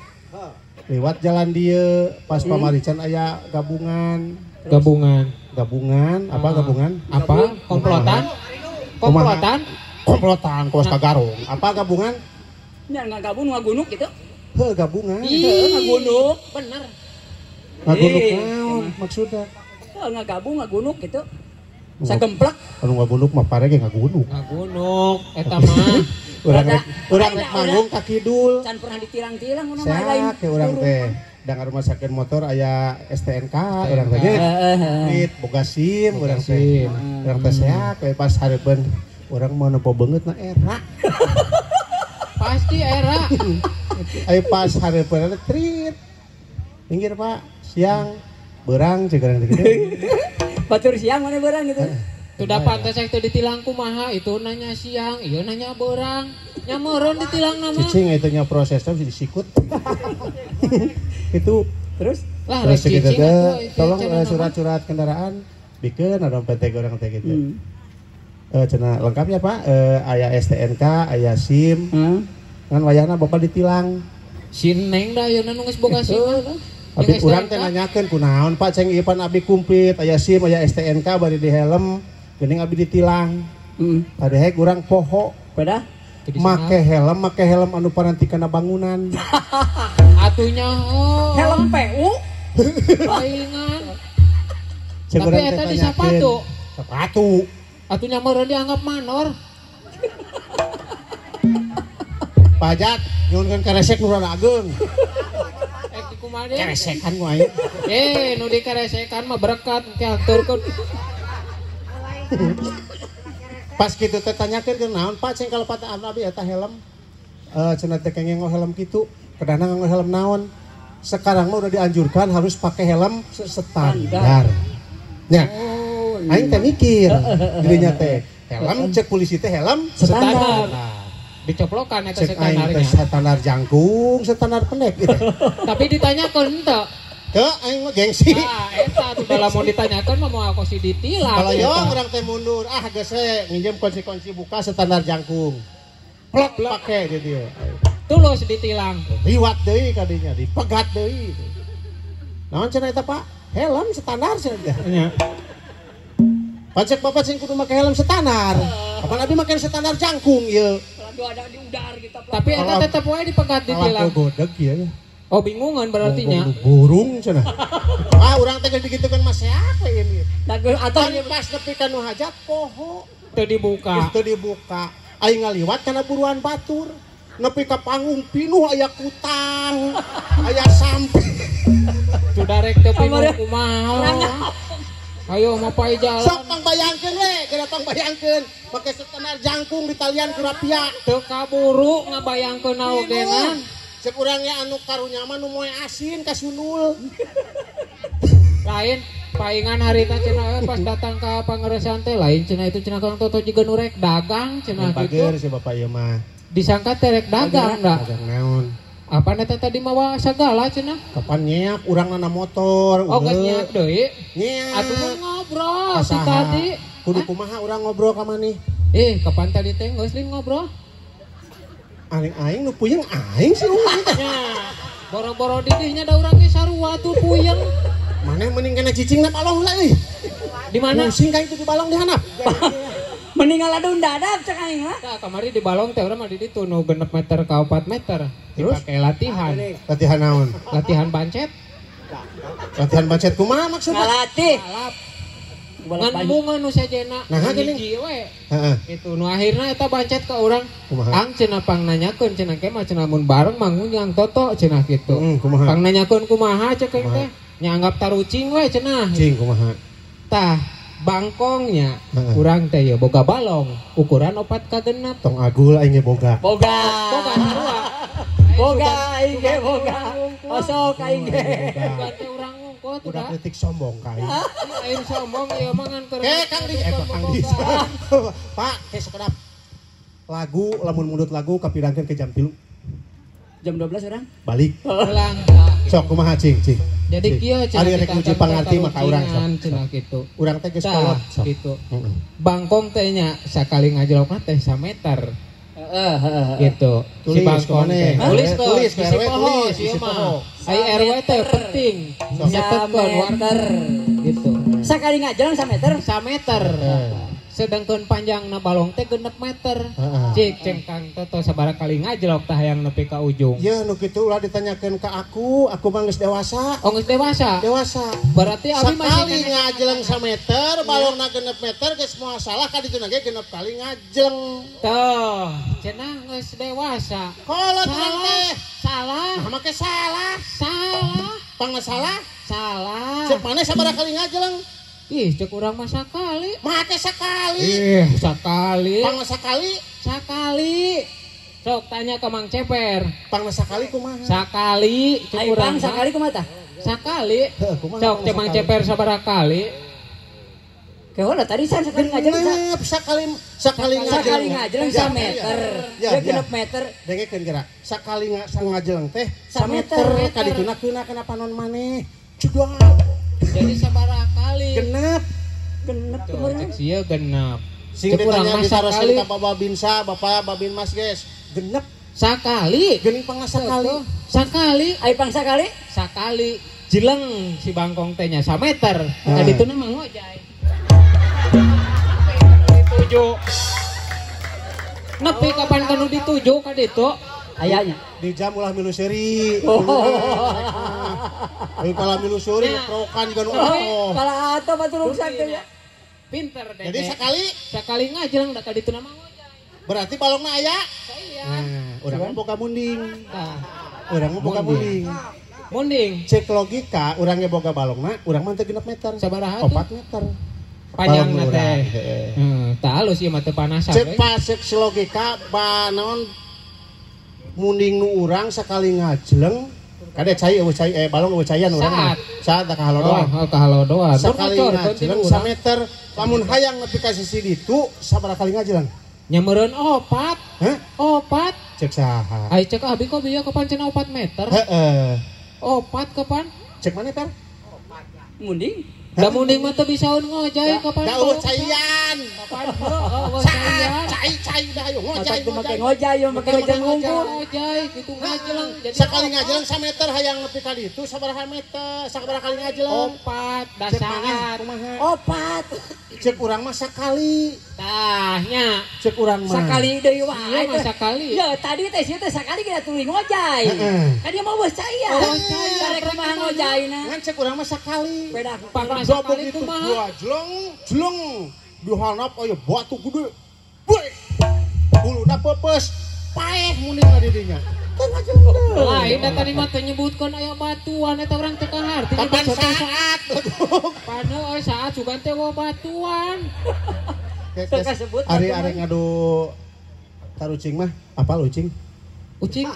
lewat jalan dieu pas pamarican aya gabungan. Gabungan. Gabungan apa gabungan? Apa? Komplotan? Komplotan? Komplotan kos kagarung. Apa gabungan? Nya ngagabung ngagunuk gitu. Heuh gabungan. Heuh ngagunuk, bener. Ngagunuk naon maksudna? Heuh ngagabung ngagunuk gitu. Sagemplek. Anu ngagunuk mah pare ge ngagunuk. Ngagunuk eta mah. Urang rek manggung ka kidul. Can pernah ditilang-tilang urang mah lain. Sak urang teh. Dangar rumah sakit motor aya STNK urang teh nya. Dit boga SIM urang teh. Urang teh seak we pas hareupeun urang mau nempo beungeut na era. Pasti era. Ayo pas hareupeun trit. Minggir Pak, siang beurang ceuk urang teh kitu. Batur siang mana beurang gitu. Sudah pantas itu ditilang kumaha itu nanya siang, iya nanya beurang. Nya meureun ditilang nama. Cicing itu nya prosesnya bisa disikut. Itu terus lah terus gitu teh tolong surat-surat kendaraan bikin ada dompet orang teh gitu. Cenah lengkapnya Pak, aya STNK, aya SIM. Ngan wayahna bapak ditilang. Si Neng da ayeuna nu geus boga SIM. Abi urang teh nanyakeun kunaon Pak ceng ieu pan abi kumplit aya SIM, aya STNK bari di helm, geuning abi ditilang. Padahal urang poho. Pada make helm anu paranti kana bangunan. Atunya oh. Helm PU. Paingan. Tapi eta di sepatu. Sepatu. Atunya meureun dianggap manor. Pajak nyuhunkeun karesek nu rada ageung. Keresekan ku aing. Nu dikaresekan mah berkat engke haturkeun. Pas kitu teh tanyakeun ke naon Pak ceng kalepatan abi eta helm. Cenah teh kenging helm kitu, kedana nganggo helm naon. Sekarang mah udah dianjurkan harus pakai helm standar. Nya. Aing teh mikir dirinya teh helm cek polisi teh helm standar. Dicoplokan eta standarnya. Standar jangkung, standar pendek gitu. Tapi ditanyakeun henteu. Teu aing mah gengsi. Ah, eta tuh dalam mau ditanyakeun mah moal kosi ditilang. Kalau yo urang teh mundur, ah geus we nginjem kunci-kunci buka standar jangkung. Plok pake di dieu. Tulus ditilang. Liwat deui kadinya, dipegat deui. Naon cenah eta Pak? Helm standar cenah. Nya. Pacek bapak sing kudu make helm standar. Kapan abi make standar jangkung ieu? Ada di udar gitu. Tapi eta tetep wae dipegat ditilang. Godeg ieu. Oh bingungan berarti nya. Burung cenah. Ah urang teh geus digitukeun mah seak we ini. Atau pas nepi ka nu hajat poho teu dibuka. Teu dibuka. Aing ngaliwat kana buruan batur. Nepi ka panggung pinuh aya kutang, aya sampi. Sudah rek teu pinuh kumaha. Ayo mapai jalan. Sok pangbayangkeun we, geura pangbayangkeun. Make standar jangkung di talian ku rapia. Teu kaburu ngabayangkeun ogenan. Cek urangnya anu karunya mah nu moe asin kasunul. Lain paingan harita cenah pas datang ka pangeresan teh lain cenah itu cenah Kang Toto jiga nu rek dagang cenah kitu. Pager si bapak ieu mah. Disangka teh rek dagang da. Dagang naon? Apa eta tadi mawa sagala cenah? Kapan nyeak urang nana motor. Oh geus nyeak deui. Nyeak. Atuh ngobrol si tadi. Kudu kumaha urang ngobrol ka maneh? Kapan tadi teh geus lin ngobrol? Aing nu puyeng aing sih urang teh. Boro-boro didihnya da urang ge sarua tuh puyeng. Maneh mending kena cicing na balong lah euy. Di mana? Pusing ka itu di balong di handap. Mending ngaladun dadap cek aing mah. Tah kamari di balong teh urang mah di ditu nu 6 meter ka 4 meter. Terus dipake latihan. Latihan naon? Latihan bancet. Latihan bancet kumaha maksudna? Ngalatih. Ngan bunga nu sejena. Nah, geuning. We. Heeh. Itu nu akhirna eta bancet ka urang. Ang cenah pang nanyakeun cenah ke mah cenah mun bareng mangunyang toto cenah kitu. Kumaha? Pang nanyakeun kumaha cek teh. Nya anggap tarucing we cenah. Cing kumaha? Tah bangkongnya kurang teh ya boga balong ukuran 4 ka 6. Tong agul aing ge boga. Boga. Boga sarua. Boga aing ge boga. Osok aing ge. Bukan teh urang ngungkul udah kritik sombong ka aing. Aing sombong ieu mah ngan keur. Kang Di, Kang Di. Pak, ke sekedap. Lagu lamun mundut lagu kapirangkeun ke jam 3. Jam 12 urang. Balik. Pulang. Sok kumaha cing cing. Jadi kieu cenah ari rek muji pangarti mah ka urang sok. Cenah kitu. Urang teh geus kolot sok kitu. Bangkong teh nya sakali ngajlokna teh sameter. Heeh heeh. Gitu. Si bangkong teh. Tulis tulis RW tulis si poho. Ai RW teh penting. Nyatetkeun warga gitu. Sakali ngajleng sameter? Sameter. Sedangkan panjangna balong teh 6 meter. Cik ceng Kang Toto sabaraha kali ngajlok tah hayang nepi ka ujung. Ye nu kitu ulah ditanyakeun ka aku, aku mah geus dewasa. Oh geus dewasa? Dewasa. Berarti abi masih sakali ngajleng sameter, balongna 6 meter geus moal salah ka dituna ge 6 kali ngajleng. Tuh, cenah geus dewasa. Kolot urang teh. Salah. Nah make salah. Salah. Pangna salah? Salah. Cek maneh sabaraha kali ngajleng? Ih, cek urang mah sakali. Make sakali. Ih, sakali. Pangna sakali? Sakali. Sok tanya ke Mang Ceper. Pangna sakali kumaha? Sakali. Cek urang pang sakali kumaha tah? Sakali. Sok cek Mang Ceper sabaraha kali? Kehola tadi san sakali ngajleng. Sakali sakali ngajleng. Sakali ngajleng sameter. Ya 6 meter. Dengekeun geura. Sakali ngajleng teh sameter. Ka dituna keuna kana panon maneh. Cudoh. Jadi sabaraha kali? Genep. Genep kurang. Cek sia genep. Sing ditanya ditaroskeun ka Bapak Babinsa, Bapak Babin Mas guys. Genep sakali. Geuning pang sakali. Sakali. Ai pang sakali? Sakali. Jeleng si bangkong teh nya sameter. Ka dituna mah ngojay. Dituju. Nepi kapan kanu dituju ka ditu? Ayahnya di jam ulah milu seri. Ayo kala milu seri rokan juga nu atoh. Kala atoh batu ruksak teh ya. Pinter deh. Jadi sekali sekali ngajleng da ka dituna mah ngojay. Berarti balongna aya? Iya. Nah, urang mah boga munding. Tah. Urang mah boga munding. Munding. Cek logika urang ge boga balongna, urang mah teu 6 meter. Sabaraha tuh? 4 meter. Panjangna teh. Tah alus ieu mah teu panasan. Cek pasek logika ba naon munding nu urang sakali ngajleng kade cai eueuh cai balong eueuh caian urang mah saat ka halodoan. Oh, ka halodoan. Sakali ngajleng sameter lamun hayang nepi ka sisi ditu sabaraha kali ngajleng? Nya meureun 4. Hah? 4. Cek saha? Ai cek abi kok bieu kapan cenah 4 meter? Heeh. 4 kapan? Cek mana per? Munding. Da munding mah teu bisaeun ngojay kapan? Da eueuh caian. Kapan heueuh caian. Cai-cai dah ayo ngojay. Make ngojay yo make ngojay ngungkul. Ngojay kitu ngajleng. Jadi sakali ngajleng sameter hayang nepi ka ditu sabaraha meter? Sabaraha kali ngajleng? 4 dasar. Kumaha? 4. Cek urang mah sakali. Tah nya. Cek urang mah. Sakali deui wae. Mah sakali. Ya tadi teh sia teh sakali kita tuluy ngojay. Kan dia mah geus caian. Karek kumaha ngojayna? Ngan cek urang mah sakali. Beda pang sakali kumaha? Jleng jleng di handap aya batu gede. Boy. Huluna peupeus. Paeh munding di dinya. Teu ngajleng deui. Lain da tadi mah teu nyebutkeun aya batuan eta urang teu kaharti. Kapan saat? Pan heueuh saat sugan teh batuan. Teu kasebut. Ari arek ngadu tarucing mah apal ucing? Ucing.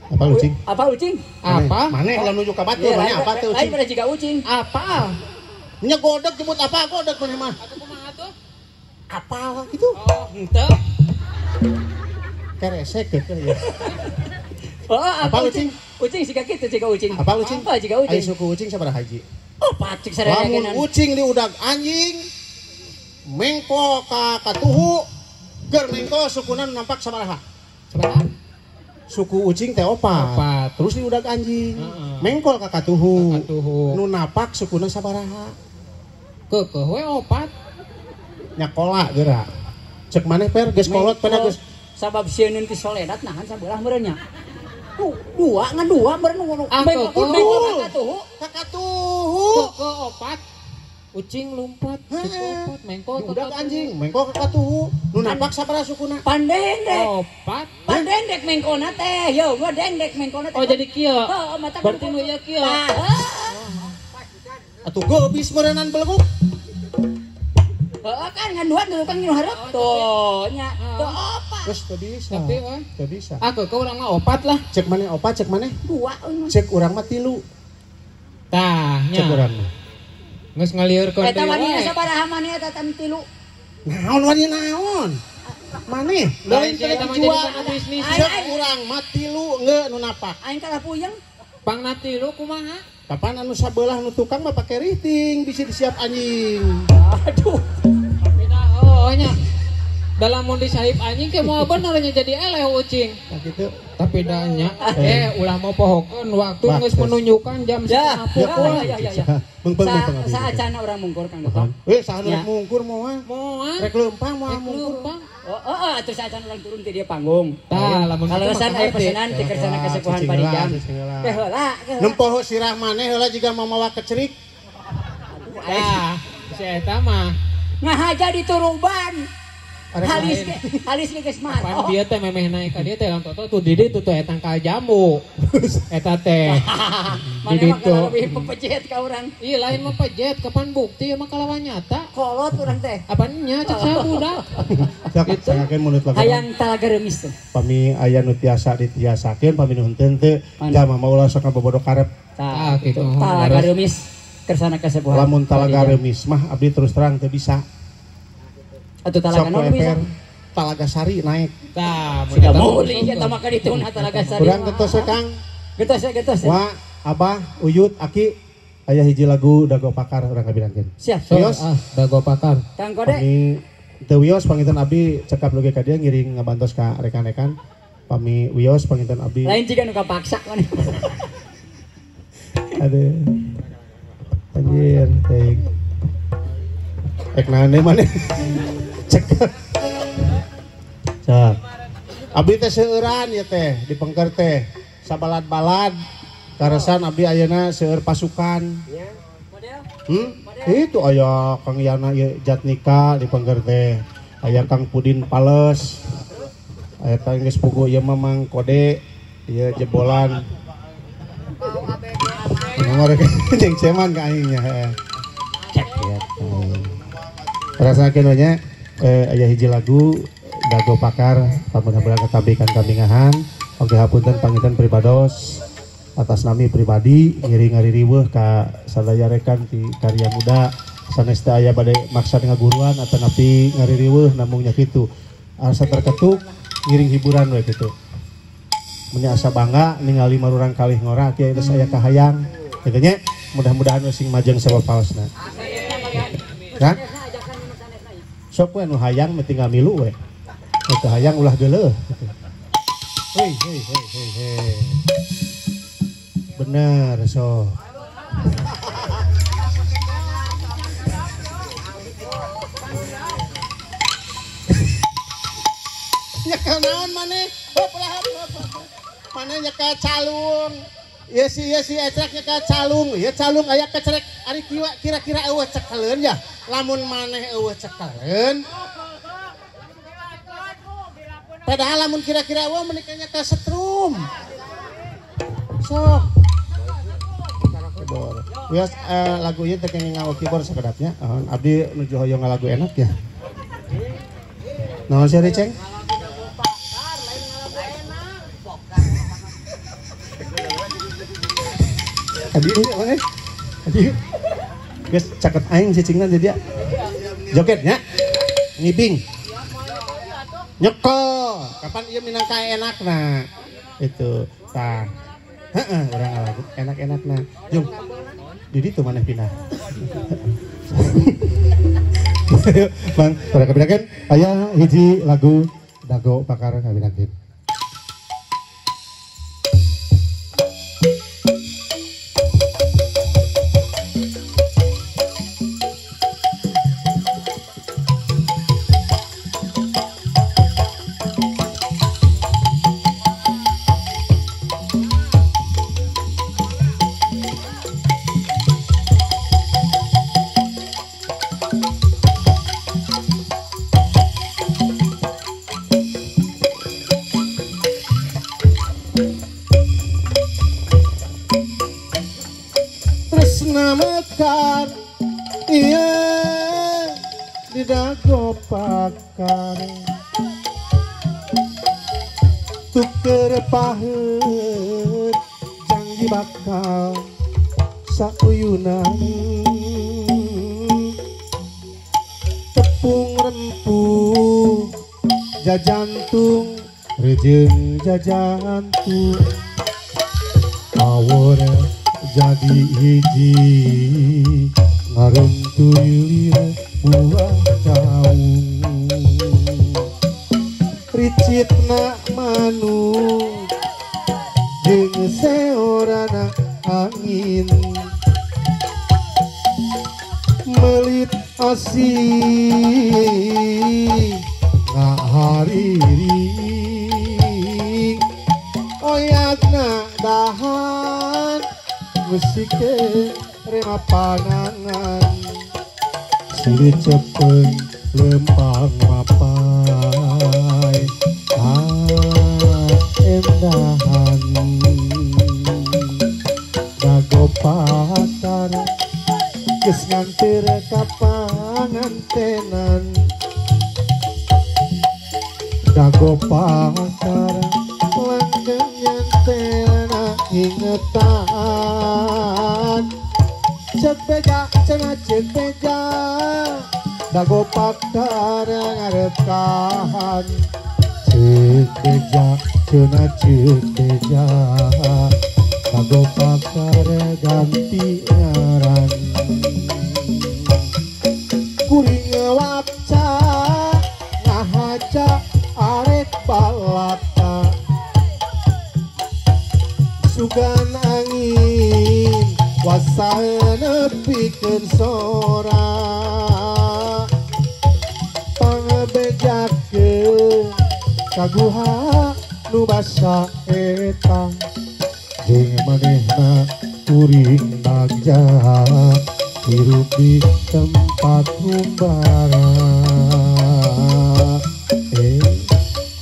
Apal ucing? Apal ucing? Apa? Maneh kalau nuju ka batur maneh apa teh ucing? Lain pada jiga ucing. Apal. Nya godeg jebut apa godeg maneh mah? Atuh kumaha tuh? Apal gitu. Oh, henteu. Keresek gitu ya. Oh, apa ucing? Ucing siga kitu siga ucing. Apa ucing? Apa siga ucing? Ai suku ucing sabaraha hiji? Oh, pacik sararea Lamun ucing diudag anjing mengko ka katuhu ger mengko sukuna nampak sabaraha? Sabaraha? Suku ucing teh opat. Terus diudag anjing. Mengkol ka katuhu. Nu napak sukuna sabaraha? Keukeuh we opat. Nyakola geura. Cek maneh per geus kolot pada geus sabab sieun ti soledat nahan sabelah meureun nya. Dua ngan dua meureun nu mengko kakatuhu. Kakatuhu. Ke opat. Ucing lompat, suku opat, mengko budak anjing, mengko kakatuhu. Nu napak sabaraha sukuna? Pandendek. Opat. Pandendek mengkona teh, yo gua dendek mengkona teh. Oh jadi kieu. Heeh, mata berarti nu ieu kieu. Atuh geubis meureunnan beleguk. Heeh kan ngan dua nu kan nu hareup tuh nya. Tuh opat. Terus teu bisa. Tapi euy, teu bisa. Ah ke urang mah opat lah. Cek maneh opat, cek maneh? Dua. Cek urang mah 3. Tah nya. Cek urang mah. Geus ngaliurkeun deui. Eta wani sabaraha maneh eta tam 3. Naon wani naon? Maneh lain teh jual bisnis. Cek urang mah 3 nge nu napak. Aing kalah puyeng. Pangna 3 kumaha? Kapan anu sabelah nu tukang mah pake riting bisa disiap anjing. Aduh. Tapi dah oh nya. Dalam mun disahip anjing ke moal bener nya jadi eleh ucing. Tah kitu. Tapi dah nya ulah mau pohokeun waktu geus menunjukkan jam setengah pukul. Ya. Saacana urang mungkur Kang Toto. Saha nu rek mungkur moal? Moal. Rek leumpang moal mungkur. Oh, atuh saacana urang turun ti dieu panggung. Tah lamun kaleresan aya pesenan ti kersana kesepuhan Padijam. Teh heula. Nempoho sirah maneh heula jiga mamawa kecerik. Tah, si eta mah ngahaja dituruban. Halis ke geus mah. Pan bieu teh memeh naik ka dieu teh Kang Toto tuh di ditu tuh eta tangkal jambu. Eta teh. Di ditu. Lebih pepejet ka urang. Iya lain mah pejet kapan bukti mah kalawan nyata. Kolot urang teh. Apan nya cek saya budak. Gitu. Sangakeun mulut lagu. Hayang talaga reumis teh. Pami aya nu tiasa ditiasakeun pami nu henteu teu jalma mah ulah sok ngabobodo karep. Tah kitu. Talaga reumis kersana kasepuhan. Lamun talaga reumis mah abdi terus terang teu bisa. Atau talaga naon bisa? Talaga Sari naik. Tah, sudah meuli eta mah ka dituna Talaga Sari. Urang gentos we Kang. Gentos we gentos. Wa, Abah, Uyut, Aki aya hiji lagu Dago Pakar urang kabirangkeun. Siap. Wios, Dago Pakar. Kang Kode. Pami teu wios panginten abdi cekap leuge ka dieu ngiring ngabantos ka rekan-rekan. Pami wios panginten abdi. Lain jiga nu kapaksa maneh. Aduh. Anjir, teuing. Ek naon deui maneh? Cek. Cek. Abdi teh seueuran ieu teh di pengker teh. Sabalad-balad karesan abdi ayeuna seueur pasukan. Itu aya Kang Yana Jatnika di pengker teh. Aya Kang Pudin Pales. Aya teh geus puguh ieu mah Mang Kode, ieu jebolan. Nomor jeung ceman ka aing nya heeh. Cek ya. Rasakeun we nya aya hiji lagu Dago Pakar pamudah-mudahan katabikan kabingahan. Oke hapunten panginten pribados atas nami pribadi ngiring ngaririweuh ka sadaya rekan ti karya muda sanes teh aya bade maksad ngaguruan atanapi ngaririweuh namung nya kitu. Asa terketuk ngiring hiburan we kitu. Mun asa bangga ningali marurang kalih ngora kieu geus aya kahayang kitu nya. Mudah-mudahan we sing majeng sabab paosna. Hah? Sok we nu hayang mah tinggal milu we. Nu teu hayang ulah geuleuh gitu. Hei hei hei hei hei. Bener sok. Nyekel naon maneh? Heup ulah heup. Maneh nyekel calung. Ieu si ecrek nyekel calung. Ieu calung aya kecerek ari kira-kira eueuh cekeleun ya. Lamun maneh eueuh cekeleun. Padahal lamun kira-kira eueuh menikah nyekel setrum. Sok. Keyboard. Wios lagu ieu teh kenging ngawo keyboard sakedapnya. Abdi nuju hoyong ngalagu enak ya. Naon sih Ceng? Adi mana? Adi. Geus caket aing cicingna jadi joget nya. Ngibing. Nyekel. Kapan ieu minangka enakna? Itu. Tah. Heeh, urang ngalagu enak-enakna. Jung. Di ditu maneh pindah. Bang, urang kabinakeun aya hiji lagu Dago Pakar kabinakeun. Didago pakar tuker paheut jang dibakal sauyunan tepung rempuh jajantung rejeung jajantung awor jadi hiji ngaruntuy buah caung ricitna manuk jeung seorana angin melit asih ngahariri oyagna dahan musike rema panangan silih cepeng lempang mapai endahan dago pakar geus nganteur ka pangantenan dago pakar langgeng nyantelna ingetan cek beja cenah cek beja dago pakar ngarekahan cek beja cenah cek beja dago pakar ganti ngaran kuring waca ngahaca arek balata sugan angin wasa nepikeun sora pangabejakeun kaguha nu basa eta jeung manehna kuring bagja hirup di tempat ngumbara.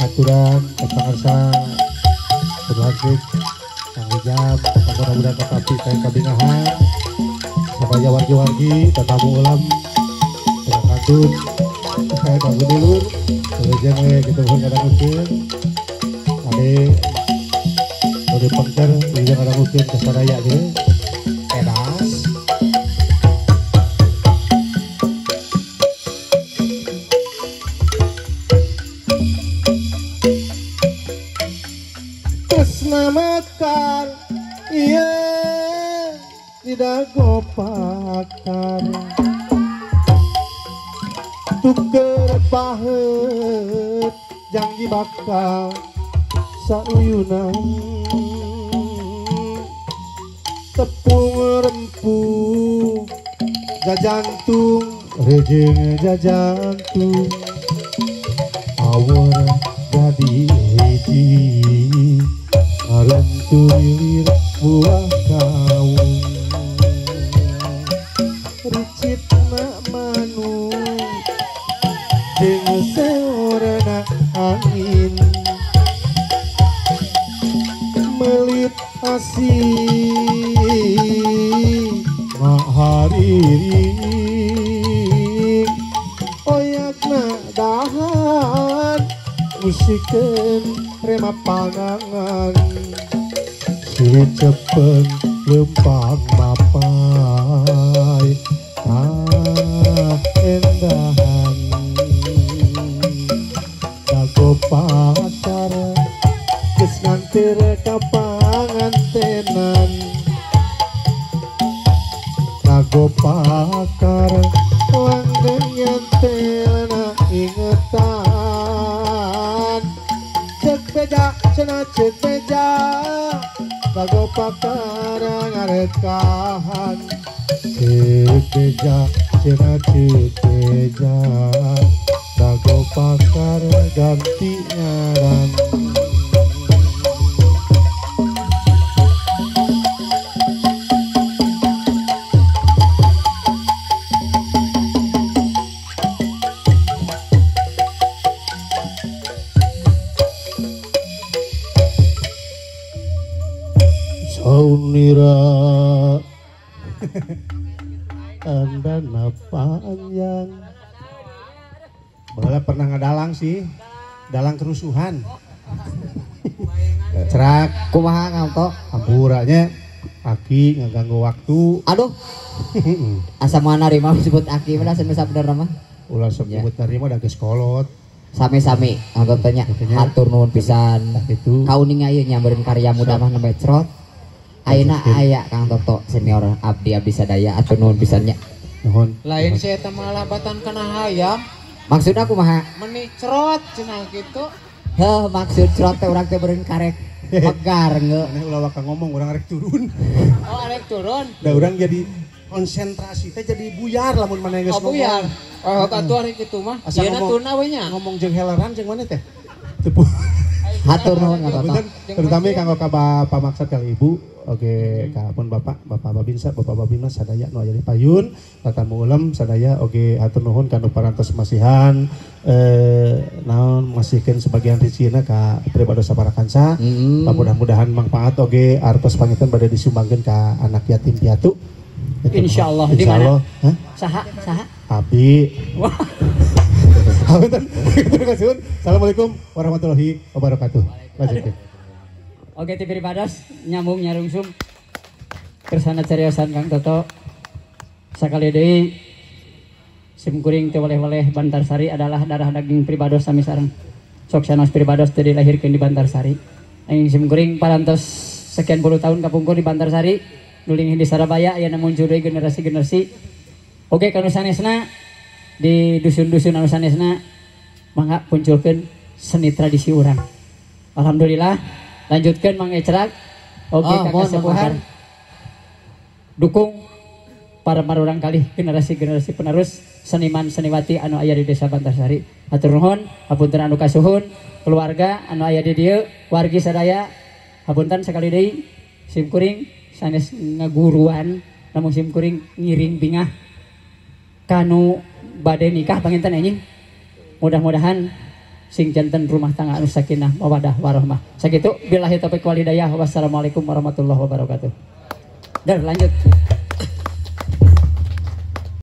Aturan kapangarsa berlanjut Kang Ijab mudah-mudahan tetapi kayak kabingahan sadaya wargi-wargi tetamu ulam kantun saya bangun dulur terus we gitu pun kadang-kadang ade udah pengker juga kadang-kadang ke sadaya gitu edas tresna mekar iya tidak pakar tuker paheut jang dibakal sauyunan tepung rempuh jajantung rejeung jajantung awor jadi hiji ngarentuy buah kaung ricitna manuk jeung seorana angin melit asih ngahariri oyagna dahan musikeun rema panangan silih cepeng lempang mapai endahan dago pakar geus nganteur ka pangantenan dago pakar langgeng nyantelna ingetan cek beja cenah cek beja dago pakar ngarekahan cek beja cenah cek beja dago pakar ganti ngaran. Saunira tandana panjang Baheula pernah ngadalang sih. Dalang kerusuhan. Cerak kumaha Kang Toto? Hampuranya aki ngaganggu waktu. Aduh. Asa moal narima disebut aki mah asa sabenerna mah. Ulah sebut narima da geus kolot. Sami-sami Kang Toto nya hatur nuhun pisan. Itu. Kauninga ieu nya meureun karya muda mah nembe cerot. Ayeuna aya Kang Toto senior abdi sadaya atur nuhun pisan nya. Nuhun. Lain saya teh malah batan kana hayam. Maksudna kumaha? Meni cerot cenah kitu. Heuh maksud cerot teh urang teh meureun karek megar nge. Maneh ulah waka ngomong urang rek turun. Oh arek turun. Da urang jadi konsentrasi teh jadi buyar lamun maneh geus ngomong. Oh buyar. Oh atuh arek kitu mah. Ieuna tuna we nya. Ngomong jeung heleran jeung maneh teh. Hatur nuhun Kang Toto. Terutama kanggo ka Bapak maksad kali Ibu, oge ka pun Bapak, Bapak Babinsa, Bapak Babinmas sadaya nu aya di payun, tatamu ulem sadaya oge hatur nuhun kanu parantos masihan naon masihkeun sebagian rizkina ka pribados saparakansa. Mudah-mudahan manfaat oge artos panginten bade disumbangkeun ka anak yatim piatu. Insyaallah di mana? Saha? Saha? Abi. Assalamualaikum warahmatullahi wabarakatuh. Lanjutkan. Oke, TV Pribados nyambung nyarungsum kersana cariosan Kang Toto. Sakali deui sim kuring teu weleh-weleh Bantarsari adalah darah daging pribados sami sareng. Sok sanos pribados teu dilahirkeun di Bantarsari. Aing sim kuring parantos sekian puluh tahun kapungkur di Bantarsari, nuling di Sarabaya ayeuna muncul deui generasi-generasi. Oke, kanu sanesna di dusun-dusun anu sanesna mangga munculkeun seni tradisi urang. Alhamdulillah, lanjutkeun Mang Ecrak. Oke, oh, kakak sepuhan. Dukung para marurang kali generasi-generasi penerus seniman seniwati anu aya di Desa Bantarsari. Hatur nuhun, hapunten anu kasuhun, keluarga anu aya di dieu, wargi sadaya, hapunten sakali deui sim kuring sanes ngaguruan namun sim kuring ngiring bingah kanu bade nikah panginten anjing. Mudah-mudahan sing janten rumah tangga anu sakinah mawadah warahmah. Sakitu billahi taufiq wal hidayah. Wassalamualaikum warahmatullahi wabarakatuh. Dan lanjut.